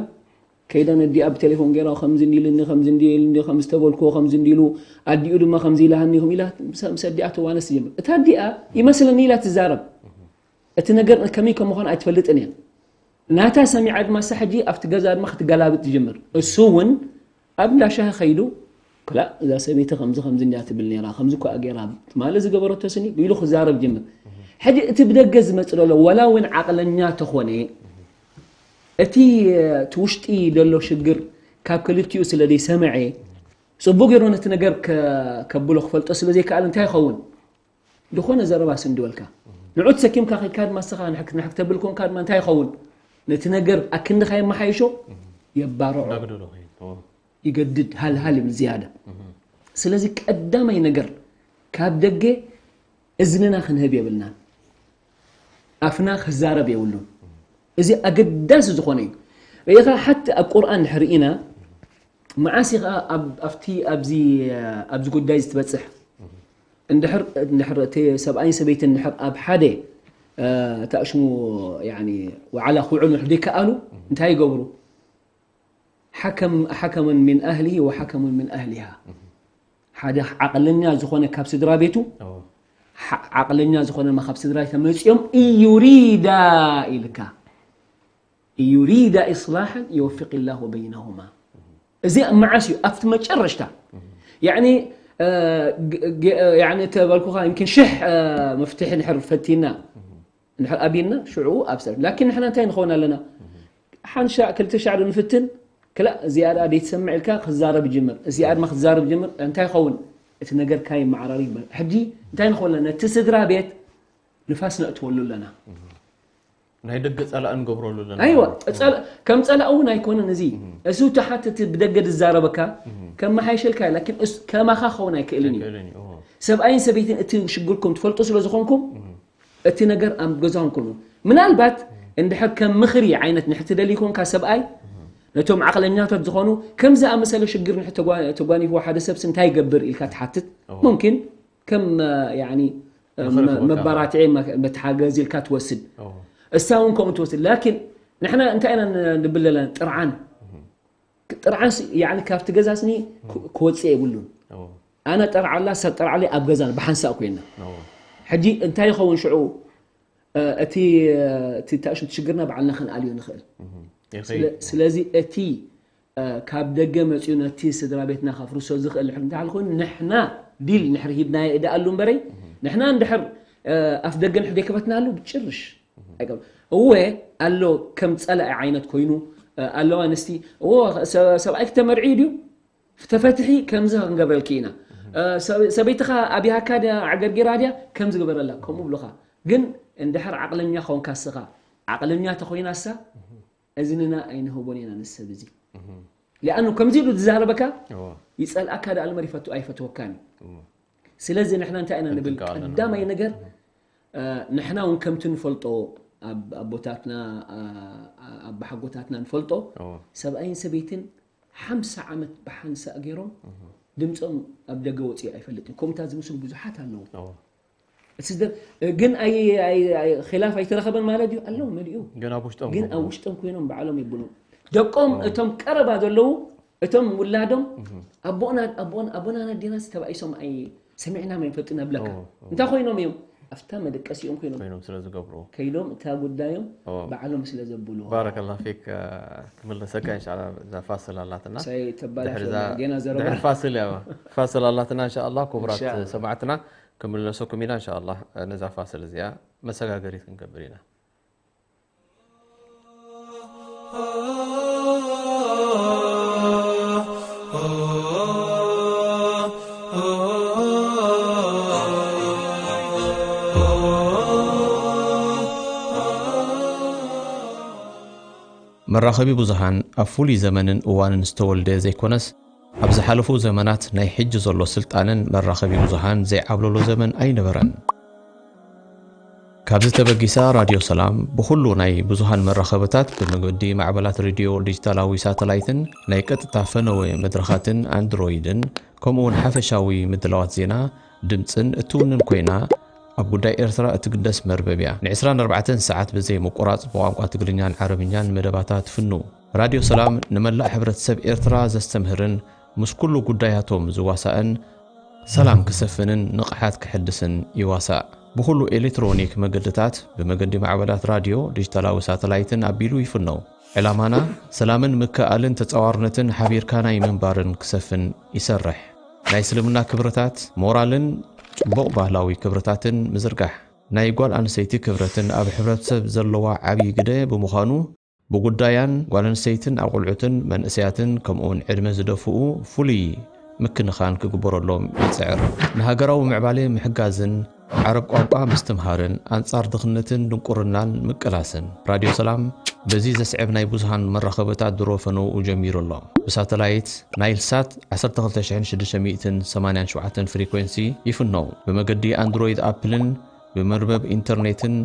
ከይዳ ነዲኣ ብቴሌፎን ገይራ ከምዚ እንዲልኒ ከምዚ እንዲልኒ ከምዚ ተበልክዎ ከምዚ እንዲሉ ኣዲኡ ድማ ከምዚ ኢላሃኒ ከም ኢላ ምስ- ምስ ኣዲኣ ትዋነስ ትጀምር። እታ ኣዲኣ ይመስለኒ ኢላ ትዛረብ። እቲ ነገር ከመይ ከም ምዃኑ ኣይትፈልጥን እያ። ናታ ሰሚዓ ድማ እሳ ሕጂ ኣብቲ ገዛ ድማ ክትገላብጥ ትጀምር። እሱ እውን ኣብ እንዳ ሻሂ ከይዱ ክላእ እዛ ሰበይቲ ከምዚ ከምዚ እንዲያ ትብል ነይራ ከምዚ እኳ ገይራ ትማሊ ዝገበረቶ ስኒ ኢሉ ክዛረብ ጀምር። ሕጂ እቲ ብደገ ዝመጽእ ዘሎ ዋላ እውን ዓቕለኛ ተኾነ እቲ እቲ ውሽጢ ዘሎ ሽግር ካብ ክልቲኡ ስለ ዘይሰምዐ ጽቡቅ ገይሩ ነቲ ነገር ከ- ከብሎ ክፈልጦ ስለ ዘይከኣል እንታይ ይኸውን? ዝኾነ ዘረባ ስንድወልካ ንዑ ተሰኪምካ ከድካ ድማ ንስኻ ንሕክ ንሕክ ተብል ኮንካ ድማ እንታይ ይኸውን? ነቲ ነገር ኣክንድኻ የመሓይሾ የባርዖ ዳግደሎ ኸይድ ይገድድ ሃልሃል ይብል ዝያዳ። ስለዚ ቀዳማይ ነገር ካብ ደገ እዝንና ክንህብ የብልናን። ኣፍና ክዛረብ የብሉን። እዚ ኣገዳሲ ዝኾነ እዩ። ርኢኻ ሓቲ ኣብ ቁርኣን ድሕሪ ኢና መዓስ ኢኻ ኣብ- ኣብቲ ኣብዚ ኣብዚ ጉዳይ እዚ ትበፅሕ? እንድሕር እንድሕር እቲ ሰብኣይን ሰበይትን እንድሕር ኣብ ሓደ እ፣ ተኣሽሙ ያኒ ዋዕላ ክውዕሉ ደይከኣሉ እንታይ ይገብሩ? ሓከም ሓከምን ሚን ኣህሊሂ ወሓከሙን ሚን ኣህሊሃ ሓደ ዓቕለኛ ዝኾነ ካብ ስድራ ቤቱ ዓቕለኛ ዝኾነ ካብ ስድራ ቤት መፂኦም እዩሪዳ ኢልካ እዩሪዳ ኢስላሓን ይወፍቅ ላሁ በይነሁማ። እዚ መዓስ እዩ ኣብቲ መጨረሽታ ያኒ ተበልኩኻ ይምኪን ሽሕ መፍትሒ ንሕር ፈቲና ንሕር ኣብና ሽዑ ኣብ ሰብ ላኪን ንሕና እንታይ ንኸውን ኣለና? ሓንሻዕ ክልተ ሻዕ ዶ ንፍትን ክላእ እዚኣ ደኣ ደይትሰምዕ ኢልካ ክዛረብ ይጅምር። እዚኣ ድማ ክትዛረብ ይጅምር። እንታይ ይኸውን? እቲ ነገር ካይ መዓራሪ ይበል። ሕጂ እንታይ ንኸውን ኣለና? ነቲ ስድራ ቤት ንፋስ ነእትወሉ ኣለና። ናይ ደገ ጸላእ ንገብረሉ ኣለና። ኣይዋ ጸላ- ከም ጸላእ እውን ኣይኮነን። እዚ እሱ ተሓት እቲ ብደገ ዝዛረበካ ከም መሓይሸልካ እዩ። ላኪን እስ- ከማኻ ክኸውን ኣይክእልን እዩ። ይክእልን እዩ። ኦ። ሰብኣይን ሰበይትን እቲ ሽግርኩም ትፈልጡ ስለ ዝኾንኩም እቲ ነገር ኣብ ገዛኹም ኩኑ ምናልባት እንድሕር ከም ምኽሪ ዓይነት ንሕቲ ደልዩ ኮንካ ሰብኣይ ነቶም ዓቕለኛታት ዝኾኑ ከም ዝኣመሰለ ሽግር ንሕ ተጓ- ተጓኒፍዎ ሓደ ሰብሲ እንታይ ይገብር ኢልካ ትሓትት እዎ። ሙምኪን ከም ያኒ ምኽሪ ክወካ። መባራትዒ መ- መተሓገዝ ኢልካ ትወስድ ኦ። እሳ እውን ከምኡ ትወስድ ላኪን ንሕና እንታይ ኢና ንብል ዘለና ጥርዓን ጥርዓን ስ- ያኒ ካብቲ ገዛ ስኒ ክ- ክወፅእ የብሉን ኦ። ኣነ ጠርዓላ ሰብ ጠርዓለይ ኣብ ገዛና ብሓንሳእ ኮይና ኦ። ሕጂ እንታይ ይኸውን ሽዑ እ፣ እቲ እቲ ታእሽም ሽግርና ባዕልና ክንኣልዮ ንኽእል ይኸይድ። ስለ- ስለዚ እቲ እ፣ ካብ ደገ መፅኡ ነቲ ስድራ ቤትና ከፍርሶ ዝኽእል ድሕር እንታይ ኮይኑ ንሕና ዲል ንሕር ሂብናዮ እደኣሉ እምበረይ ንሕና እንድሕር እ፣ ኣፍ ደገ ንሕር ዘይከፈትናሉ ብጭርሽ ኣይቀ- እወ ኣሎ ከም ፀላኢ ዓይነት ኮይኑ እ፣ ኣለዋ ኣንስቲ እዎ ሰ- ሰብኣይ ክተመርዒ ድዩ ተፈትሒ ከምዚ ክንገብረልኪ ኢና እ፣ ሰ- ሰበይትኻ ኣብያካ ድያ ዓገርጊራ ድያ ከምዚ ግበረላ ከምኡ ብሉኻ ግን እንድሕር ዓቕለኛ ኾንካ ስኻ ዓቕለኛ ተኾይናሳ እዝንና ኣይንህቦን ኢና ንሰብ እዚ ሊኣኑ ከምዚ ኢሉ ዝዛረበካ ኦ። ይፀልኣካ ደኣ ልመር ይፈቱ ኣይፈትወካን እዩ ኦ። ስለዚ ንሕና እንታይ ኢና ንብል ንጥንቀቕ ኣለና። ቀዳማይ ነገር እ፣ ንሕና እውን ከምቲ ንፈልጦ ኣብ ኣቦታትና እ፣ ኣብ ሓጎታትና ንፈልጦ ኦ። ሰብኣይን ሰበይትን ሓምሳ ዓመት ብሓንሳእ ገይሮም ድምፆም ኣብ ደገ ወፂኡ ኣይፈልጥን ከምኡታት ዝምስሉ ብዙሓት ኣለዉ ኦ። እቲ ዝደ- ግን ኣይ- ኣይ- ኣይ- ኺላፍ ኣይተረኸበን ማለት እዩ ኣለዉ መሊኡ ግን ኣብ ውሽጦም ግን ኣለዉ። ኣብ ውሽጦም ኮይኖም ባዕሎም ይብሉ ደቆም እቶም ቀረባ ዘለዉ እቶም ውላዶም ኣቦና ኣቦን ኣቦና ናዲናስ ተባኢሶም ኣይ ሰሚዕና መን ፈልጥና ብለካ ኦ፣ ኦ። እንታይ ኮይኖም እዮም ኣብታ መደቀሲኦም ኮይኖም ኮይኖም ስለ ዝገብሩ ከይዶም እታ ጉዳዮም እዎ። ባዕሎም ስለ ዘብልዎ ባረከላ ፊክ። ክምለሰካ እንሻላ እዛ ፋስል ኣላትና። ሳይ ተባላሽ ድሕሪ እዛ- ጌና ዘረባ ድሕሪ ፋስል እያ ፋስል ኣላትና እንሻላ። ክቡራት እንሻላ። ሰማዕትና ክምለሰኩም ኢና እንሻላ። ነዛ ፋስል እዚኣ መሰጋገሪት ክንገብር ኢና። መራኸቢ ብዙሃን ኣብ ፍሉይ ዘመንን እዋንን ዝተወልደ ዘይኮነስ፣ ኣብ ዝሓለፉ ዘመናት ናይ ሕጂ ዘሎ ስልጣነን መራኸቢ ብዙሃን ዘይዓብለሎ ዘመን ኣይነበረን። ካብዚ ተበጊሳ ራድዮ ሰላም ብኹሉ ናይ ብዙሃን መራኸብታት ብመገዲ ማዕበላት ሬድዮ ዲጂታላዊ ሳተላይትን ናይ ቀጥታ ፈነወ መድረኻትን ኣንድሮይድን ከምኡውን ሓፈሻዊ ምድላዋት ዜና ድምፅን እትውንን ኮይና ኣብ ጉዳይ ኤርትራ እትግደስ መርበብ እያ። ን24 ሰዓት ብዘይ ምቁራፅ ብቋንቋ ትግርኛን ዓረብኛን መደባታ ትፍኑ። ራድዮ ሰላም ንመላእ ሕብረተሰብ ኤርትራ ዘስተምህርን ምስ ኩሉ ጉዳያቶም ዝዋሳእን ሰላም ክሰፍንን ንቕሓት ክሕድስን ይዋሳእ። ብኹሉ ኤሌክትሮኒክ መገድታት ብመገዲ ማዕበላት ራድዮ፣ ዲጂታላዊ ሳተላይትን ኣቢሉ ይፍነው። ዕላማና ሰላምን ምክእኣልን ተጻዋርነትን ሓቢርካ ናይ ምንባርን ክሰፍን ይሰርሕ። ናይ እስልምና ክብርታት፣ ሞራልን ጽቡቕ ባህላዊ ክብርታትን ምዝርጋሕ። ናይ ጓል ኣንስተይቲ ክብረትን ኣብ ሕብረተሰብ ዘለዋ ዓብዪ ግደ ብምዃኑ ብጉዳያን ጓል ኣንስተይትን ኣቑልዑትን መንእሰያትን ከምኡውን ዕድመ ዝደፍኡ ፍሉይ ምክንኻን ክግበረሎም ይጽዕር። ንሃገራዊ ምዕባሌ ምሕጋዝን ዓረብ ቋንቋ ምስትምሃርን ኣንጻር ድኽነትን ድንቁርናን ምቅላስን። ራድዮ ሰላም በዚ ዘስዕብ ናይ ብዙሃን መራኸብታት ድሮ ፈነውኡ ጀሚሩ ኣሎ። ብሳተላይት ናይል ሳት 12687 ፍሪኮንሲ ይፍነው። ብመገዲ ኣንድሮይድ ኣፕልን ብመርበብ ኢንተርኔትን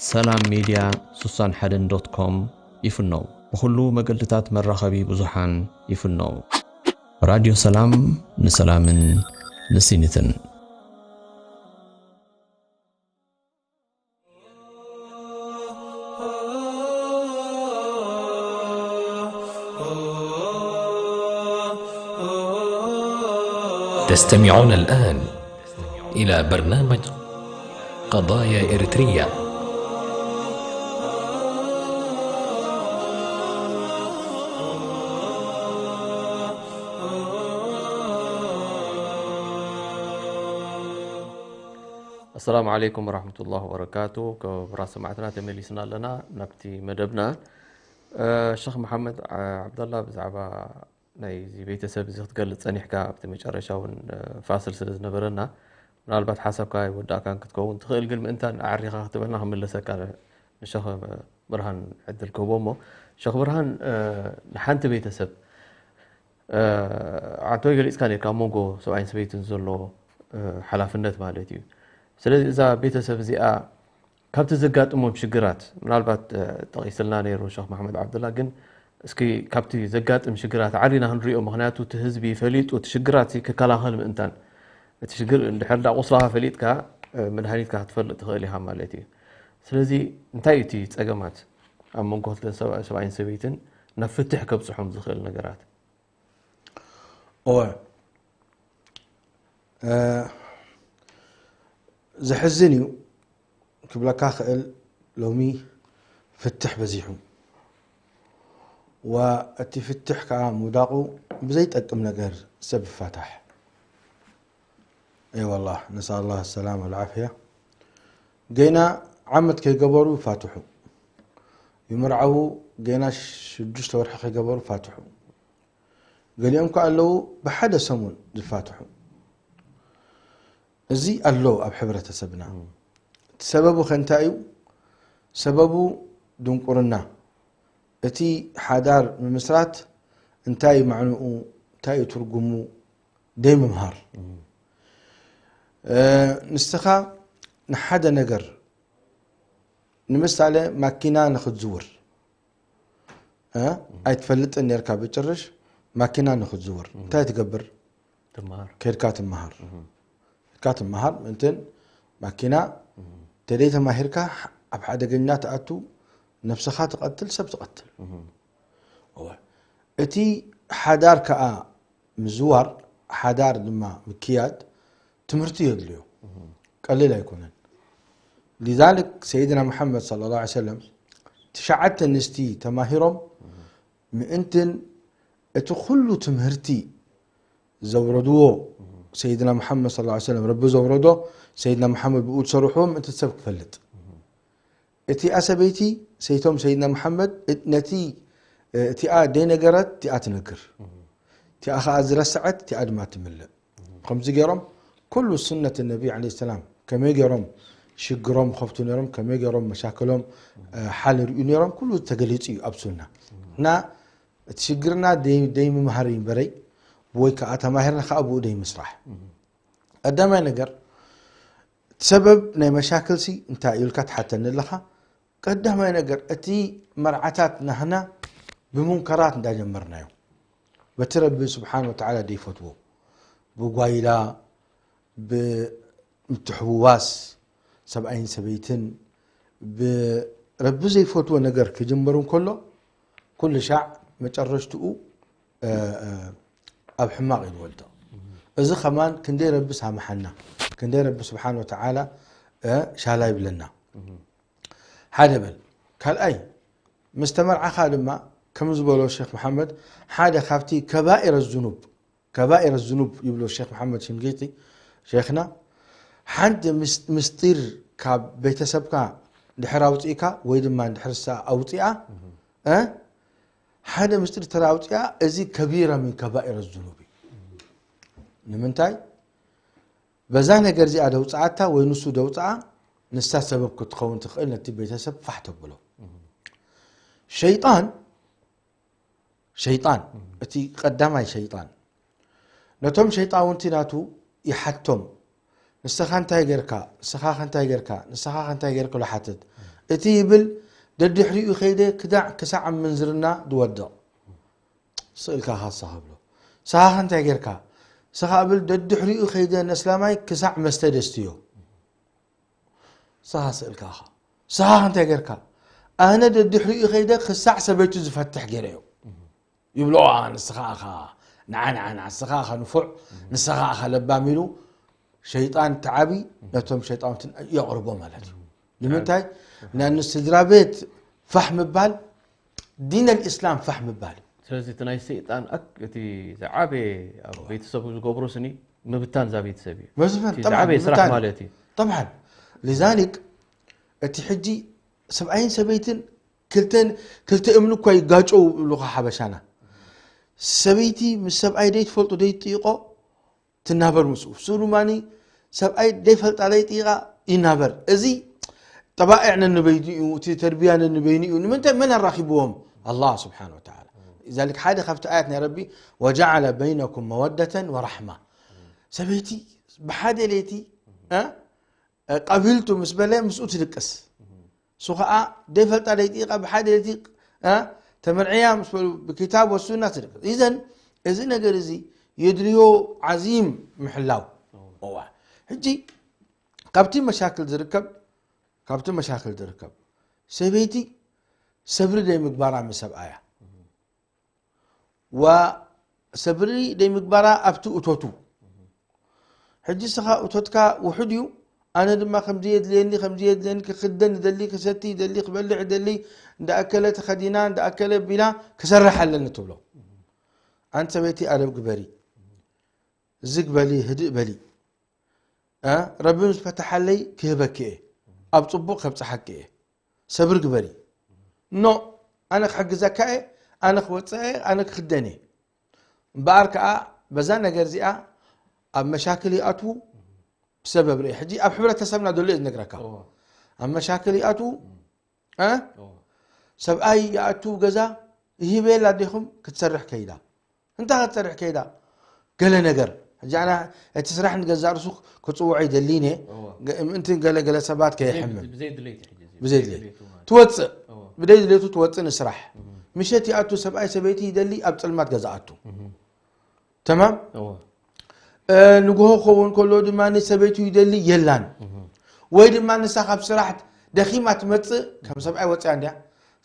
ሰላም ሚድያ 61 ዶት ኮም ይፍነው። ብኹሉ መገድታት መራኸቢ ብዙሓን ይፍነው። ራድዮ ሰላም ንሰላምን ንሲኒትን። تستمعون الآن إلى برنامج قضايا إريتريا. ኣሰላሙ ዓለይኩም ወራሕመቱላሂ ወበረካቱ። ክቡራት ሰማዕትና ተመሊስና ኣለና ናብቲ መደብና። እ፣ ሸኽ መሓመድ ዓ-፣ ዓብደላ ብዛዕባ ናይዚ ቤተሰብ እዚ ክትገልጽ ጸኒሕካ ኣብቲ መጨረሻ እውን፣ እ፣ ፋስል ስለ ዝነበረና ምናልባት ሓሳብካ ይወዳእካን ክትከውን ትኽእል፣ ግን ምእንታን ኣዕሪኻ ክትበልና ክምለሰካ ንሸኽ ብርሃን ዕድል ክህቦ እሞ ሸኽ ብርሃን፣ እ፣ ንሓንቲ ቤተሰብ እ፣ ዓንተወይ ገሊጽካ ነርካ ኣብ መንጎ ሰብኣይን ሰበይትን ዘሎ፣ እ፣ ሓላፍነት ማለት እዩ። ስለዚ እዛ ቤተሰብ እዚኣ ካብቲ ዘጋጥሞም ሽግራት ምናልባት፣ እ፣ ጠቒስልና ነይሩ ሸኽ መሓመድ ዓብደላ፣ ግን እስኪ ካብቲ ዘጋጥም ሽግራት ዓሊና ክንሪኦ፣ ምኽንያቱ እቲ ህዝቢ ፈሊጡ እቲ ሽግራት እዚ ክከላኸል ምእንታን እቲ ሽግር እንድሕር ዳ ቁስላኻ ፈሊጥካ፣ እ፣ መድሃኒትካ ክትፈልጥ ትኽእል ኢኻ ማለት እዩ። ስለዚ እንታይ እዩ እቲ ጸገማት ኣብ መንጎ ክልተ ሰብ-፣ ሰብኣይን ሰበይትን ናብ ፍትሕ ከብጽሖም ዝኽእል ነገራት? እወ፣ እ፣ ዘሕዝን እዩ ክብለካ ክእል። ሎሚ ፍትሕ በዚሑ፣ ወእቲ ፍትሕ ከዓ ምውዳቑ ብዘይጠቅም ነገር ሰብ ይፋታሕ። እይ ወላህ፣ ነስኣል ላህ ሰላም ወልዓፍያ። ገና ዓመት ከይገበሩ ይፋትሑ፣ ይምርዓዉ፣ ገና ሽዱሽተ ወርሒ ከይገበሩ ይፋትሑ። ገሊኦም ከ ኣለዉ ብሓደ ሰሙን ዝፋትሑ። እዚ ኣሎ ኣብ ሕብረተሰብና። እቲ ሰበቡ ከ እንታይ እዩ? ሰበቡ ድንቁርና። እቲ ሓዳር ምምስራት እንታይ እዩ መዕንኡ? እንታይ እዩ ትርጉሙ? ደይ ምምሃር። እ፣ ንስኻ ንሓደ ነገር፣ ንምሳሌ ማኪና ንኽትዝውር፣ እ፣ ኣይትፈልጥን ነርካ ብጭርሽ። ማኪና ንኽትዝውር እንታይ ትገብር? ትምሃር። ከድካ ትምሃር። ከድካ ትምሃር። ምእንትን ማኪና ተደይ ተማሂርካ ኣብ ሓደገኛ ትኣቱ፣ ነብስኻ ትቐትል፣ ሰብ ትቐትል። እወ። እቲ ሓዳር ከኣ ምዝዋር፣ ሓዳር ድማ ምክያድ ትምህርቲ የድልዮ። ቀሊል ኣይኮነን። لذلك ሰይድና ሙሓመድ صلى الله عليه وسلم ትሽዓተ ኣንስቲ ተማሂሮም ምእንትን እቲ ኩሉ ትምህርቲ ዘውረድዎ ሰይድና ሙሓመድ صلى الله عليه وسلم ረቢ ዘውረዶ ሰይድና ሙሓመድ ብኡ ዝሰርሕዎ ምእንቲ ሰብ ክፈልጥ እቲኣ ሰበይቲ ሰይቶም ሰይድና ሙሓመድ ነቲ እቲኣ ደይነገረት እቲኣ ትነግር እቲኣ ከዓ ዝረስዐት እቲኣ ድማ ትምልእ ከምዚ ገይሮም ኩሉ ሱነት ነቢ ለ ሰላም ከመይ ገይሮም ሽግሮም ከፍቱ ነሮም ከመይ ገይሮም መሻክሎም ሓል ሪኡ ነሮም ኩሉ ተገሊፁ እዩ ኣብ ሱና እና እቲ ሽግርና ደይምምሃር እዩ በረይ ወይ ከዓ ተማሂርና ከዓ ብኡ ደይምስራሕ ቀዳማይ ነገር ሰበብ ናይ መሻክልሲ እንታይ እዩ ኢልካ ትሓተኒ ኣለኻ ቀዳማይ ነገር እቲ መርዓታት ናህና ብሙንከራት እንዳጀመርናዮ በቲ ረቢ ስብሓን ወተዓላ ደይፈትዎ ብጓይላ ብምትሕውዋስ ሰብኣይን ሰበይትን ብረቢ ዘይፈትዎ ነገር ክጅምር እንከሎ ኩሉ ሻዕ መጨረሽትኡ ኣብ ሕማቕ እዩ ዝወድቕ እዚ ከማን ክንደይ ረቢ ሳምሓና ክንደይ ረቢ ስብሓን ወተዓላ ሻላ ይብለና ሓደ በል ካልኣይ ምስ ተመርዓኻ ድማ ከም ዝበሎ ሸክ መሓመድ ሓደ ካብቲ ከባኢረ ዝኑብ ከባኢረ ዝኑብ ይብሎ ሸክ መሓመድ ሽንጊጢ ሸክና ሓንቲ ምስጢር ካብ ቤተሰብካ ድሕር ኣውፅእካ ወይ ድማ ድሕር ሳ ኣውፅኣ ሓደ ምስጢር ተራውፅኣ እዚ ከቢራ ምን ከባኢረ ዝኑብ እዩ ንምንታይ በዛ ነገር እዚኣ ደውፅኣታ ወይ ንሱ ደውፅኣ ንሳ ሰበብ ክትኸውን ትኽእል ነቲ ቤተሰብ ፋሕ ተብሎ ሸይጣን ሸይጣን እቲ ቀዳማይ ሸይጣን ነቶም ሸይጣውንቲ ናቱ ይሓቶም ንስኻ እንታይ ገርካ ንስኻ እንታይ ገርካ ንስኻ እንታይ ገርካ ሎ ሓትት እቲ ይብል ደድሕሪኡ ከይደ ክዳዕ ክሳዕ ኣብ ምንዝርና ዝወድቕ ስእልካ ካሳ ክብሎ ንስኻ እንታይ ገርካ ንስኻ ብል ደድሕሪኡ ከይደ ነስላማይ ክሳዕ መስተ ደስትዮ ንስኻ ስእልካ ኢኻ ንስኻ እንታይ ገርካ ኣነ ደድሕሪኡ ከይደ ክሳዕ ሰበይቱ ዝፈትሕ ገይረዮ ይብልዋ ንስኻ ኢኻ ንዓ ንዓ ንዓ ንስኻ ኢኻ ንፉዕ ንስኻ ኢኻ ለባም ኢሉ ሸይጣን ተዓቢ ነቶም ሸይጣውንትን የቕርቦ ማለት እዩ ንምንታይ ናይ ስድራ ቤት ፋሕ ምባል ዲን ኣልእስላም ፋሕ ምባል እዩ ስለዚ እቲ ናይ ሰይጣን እቲ ዝዓበየ ኣብ ቤተሰቡ ዝገብሮ ስኒ ምብታን እዛ ቤተሰብ እዩ ዝዓበየ ስራሕ ማለት እዩ طبعا لذلك እቲ ሕጂ ሰብኣይን ሰበይትን ክልተ ክልተ እምኒ እኳ ይጋጨው ይብሉኻ ሓበሻና ሰበይቲ ምስ ሰብኣይ ደይትፈልጡ ደይትጥይቆ ትናበር ምስኡ እሱ ድማ ሰብኣይ ደይፈልጣ ደይጥይቃ ይናበር እዚ ጠባኢዕ ነንበይኑ እዩ እቲ ተርቢያ ነንበይኑ እዩ ንምንታይ መን ኣራኪብዎም ኣላህ ስብሓን ወተዓላ ذلك ሓደ ካብቲ ኣያት ናይ ረቢ وجعل بينكم مودة ورحمة ሰበይቲ ብሓደ ለይቲ ቀቢልቱ ምስ በለ ምስኡ ትድቅስ እሱ ከዓ ደይፈልጣ ደይጢቃ ብሓደ ለይቲ ተመርዕያ ምስ በሉ ብኪታብ ወሱና ትድቅስ እዘን እዚ ነገር እዚ የድልዮ ዓዚም ምሕላው እዋ ሕጂ ካብቲ መሻክል ዝርከብ ካብቲ መሻክል ዝርከብ ሰበይቲ ሰብሪ ደይምግባራ ምስ ሰብኣያ ዋ ሰብሪ ደይምግባራ ኣብቲ እቶቱ ሕጂ ስኻ እቶትካ ውሑድ እዩ ኣነ ድማ ከምዚ የድልየኒ ከምዚ የድልየኒ ክክደን ይደሊ ክሰቲ ይደሊ ክበልዕ ይደሊ እንዳኣከለ ተኸዲና እንዳኣከለ ቢላ ክሰርሕ ኣለኒ ትብሎ ኣንቲ ሰበይቲ ኣደብ ግበሪ ዝግ በሊ ህድእ በሊ ረቢ ምስ ፈተሓለይ ክህበኪ እየ ኣብ ፅቡቕ ከብፅሓኪ እየ ሰብሪ ግበሪ ኖ ኣነ ክሕግዘካ እየ ኣነ ክወፅእ እየ ኣነ ክክደን እየ እምበኣር ከዓ በዛ ነገር እዚኣ ኣብ መሻክል ይኣትዉ ብሰበብ ርኢ ሕጂ ኣብ ሕብረተሰብና ዘሎ እየ ዝነግረካ ኣብ መሻክል ይኣትዉ ሰብኣይ ይኣትዉ ገዛ ይህበየላ ዲኹም ክትሰርሕ ከይዳ እንታይ ክትሰርሕ ከይዳ ገለ ነገር ሕጂ ኣና እቲ ስራሕ ንገዛእ ርሱ ክፅውዖ ይደሊኒ ምእንቲ ገለ ገለ ሰባት ከየሕምም ብዘይ ድሌቱ ትወፅእ ብዘይ ድሌቱ ትወፅእ ንስራሕ ምሸት ይኣቱ ሰብኣይ ሰበይቲ ይደሊ ኣብ ፅልማት ገዛኣቱ ተማም ንግሆ ክኸውን ከሎ ድማ ሰበይቱ ይደሊ የላን ወይ ድማ ንሳ ካብ ስራሕ ደኺማ ትመፅእ ከም ሰብኣይ ወፅያ እንዲያ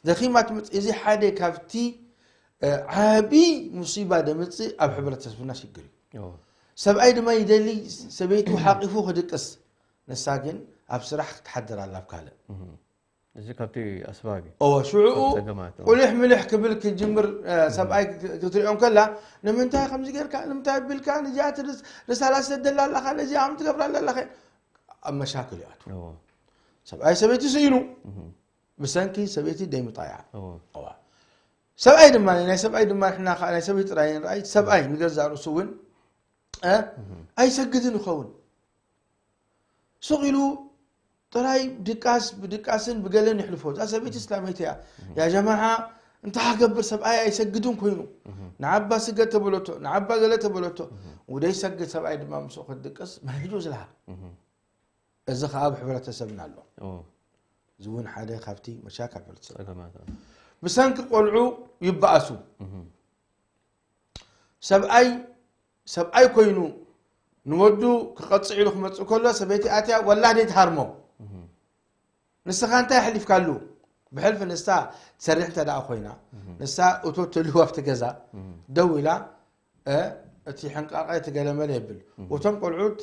ደኺማ ትመፅእ እዚ ሓደ ካብቲ ዓብይ ሙሲባ ደምፅእ ኣብ ሕብረተሰብና ሽግር እዩ ሰብኣይ ድማ ይደሊ ሰበይቱ ሓቂፉ ክድቅስ ንሳ ግን ኣብ ስራሕ ክትሓድር ኣላ ኣብ ካልእ። እዚ ካብቲ ኣስባብ እዩ። እወ ሽዕኡ ካብ ጸገማት፣ እወ። ቁልሕ ምልሕ ክብል ክጅምር እ፣ ሰብኣይ ክ- ክትሪኦ እንከላ ንምንታይ ከምዚ ጌርካ ንምንታይ ቢልካ ነዚኣ ትርስ- ርሳላ ሰደላ ኣለኻ ነዚኣ ከም ትገብራ ኣለኻ ኣብ መሻክል ይኣቱ። እዎ። ሰብኣይ ሰበይቲ ስኢኑ ብሰንኪ ሰበይቲ ደይምጣያ። እዎ። እዋ። ሰብኣይ ድማ ናይ ሰብኣይ ድማ ንሕና ከዓ ናይ ሰበይቲ ጥራይ ንርኣይ ሰብኣይ ንገዛእ ርእሱ እውን እ፣ ኣይሰግድን ይኸውን። ሱቕ ኢሉ ጥራይ ድቃስ ብድቃስን ብገለን ይሕልፎ። እዛ ሰበይቲ እስላመይቲ እያ። ያ ጀማዓ እንታይ ክገብር ሰብኣይ ኣይሰግድን ኮይኑ ንዓባ ስገድ ተበለቶ ንዓባ ገለ ተበለቶ ውደይ ሰግድ ሰብኣይ ድማ ምስኡ ክትድቅስ መሂዱ ዝልሃ። እዚ ከዓ ኣብ ሕብረተሰብና ኣሎ። እዎ። እዚ እውን ሓደ ካብቲ መሻክል ሕብረተሰብ ጸገማት። ብሰንኪ ቆልዑ ይበኣሱ። ሰብኣይ ሰብኣይ ኮይኑ ንወዱ ክቐፅዕ ኢሉ ክመፅእ ከሎ ሰበይቲ ኣትያ ወላዴ ትሃርሞ። ንስኻ እንታይ ኣሕሊፍካሉ? ብሕልፊ ንሳ ትሰርሕ እንተ ደኣ ኮይና ንሳ እቶ ተልህዋ ኣብቲ ገዛ ደው ኢላ እ፣ እቲ ሕንቃቐ እቲ ገለመለ የብል። እቶም ቆልዑት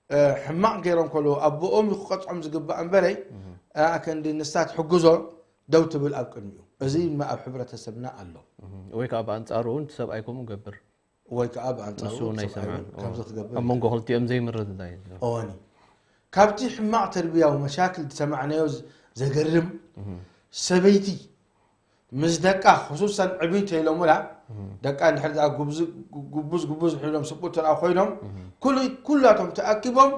እ፣ ሕማቕ ገይሮም ከለዉ ኣቦኦም እዩ ክቐፅዖም ዝግባእ እምበረይ እ፣ ኣከንዲ ንሳ ትሕግዞ ደው ትብል ኣብ ቅድሚኡ። እዚ ድማ ኣብ ሕብረተሰብና ኣሎ። ወይ ከዓ ብኣንጻሩ እውን እቲ ሰብኣይ ከምኡ ገብር። ወይ ከዓ ብኣንጻሩ ንሱ እውን ሰብኣይ ኣይሰምዓን። እውን ከምዚ ክገብር ኣብ መንጎ ክልቲኦም ዘይምርድዳእ እዩ ዘሎ። እወኒ ካብቲ ሕማቕ ተርቢያዊ መሻክል ዝሰማዕናዮ ዝ- ዘገርም ሰበይቲ ምስ ደቃ ክሱሰን ዕብይ ተይሎሙላ ደቃ እንድሕር ደኣ ጉብዝ- ጉቡዝ ጉቡዝ ሒሎም ስብኡት ተደኣ ኮይኖም ኩሉ- ኩላቶም ተኣኪቦም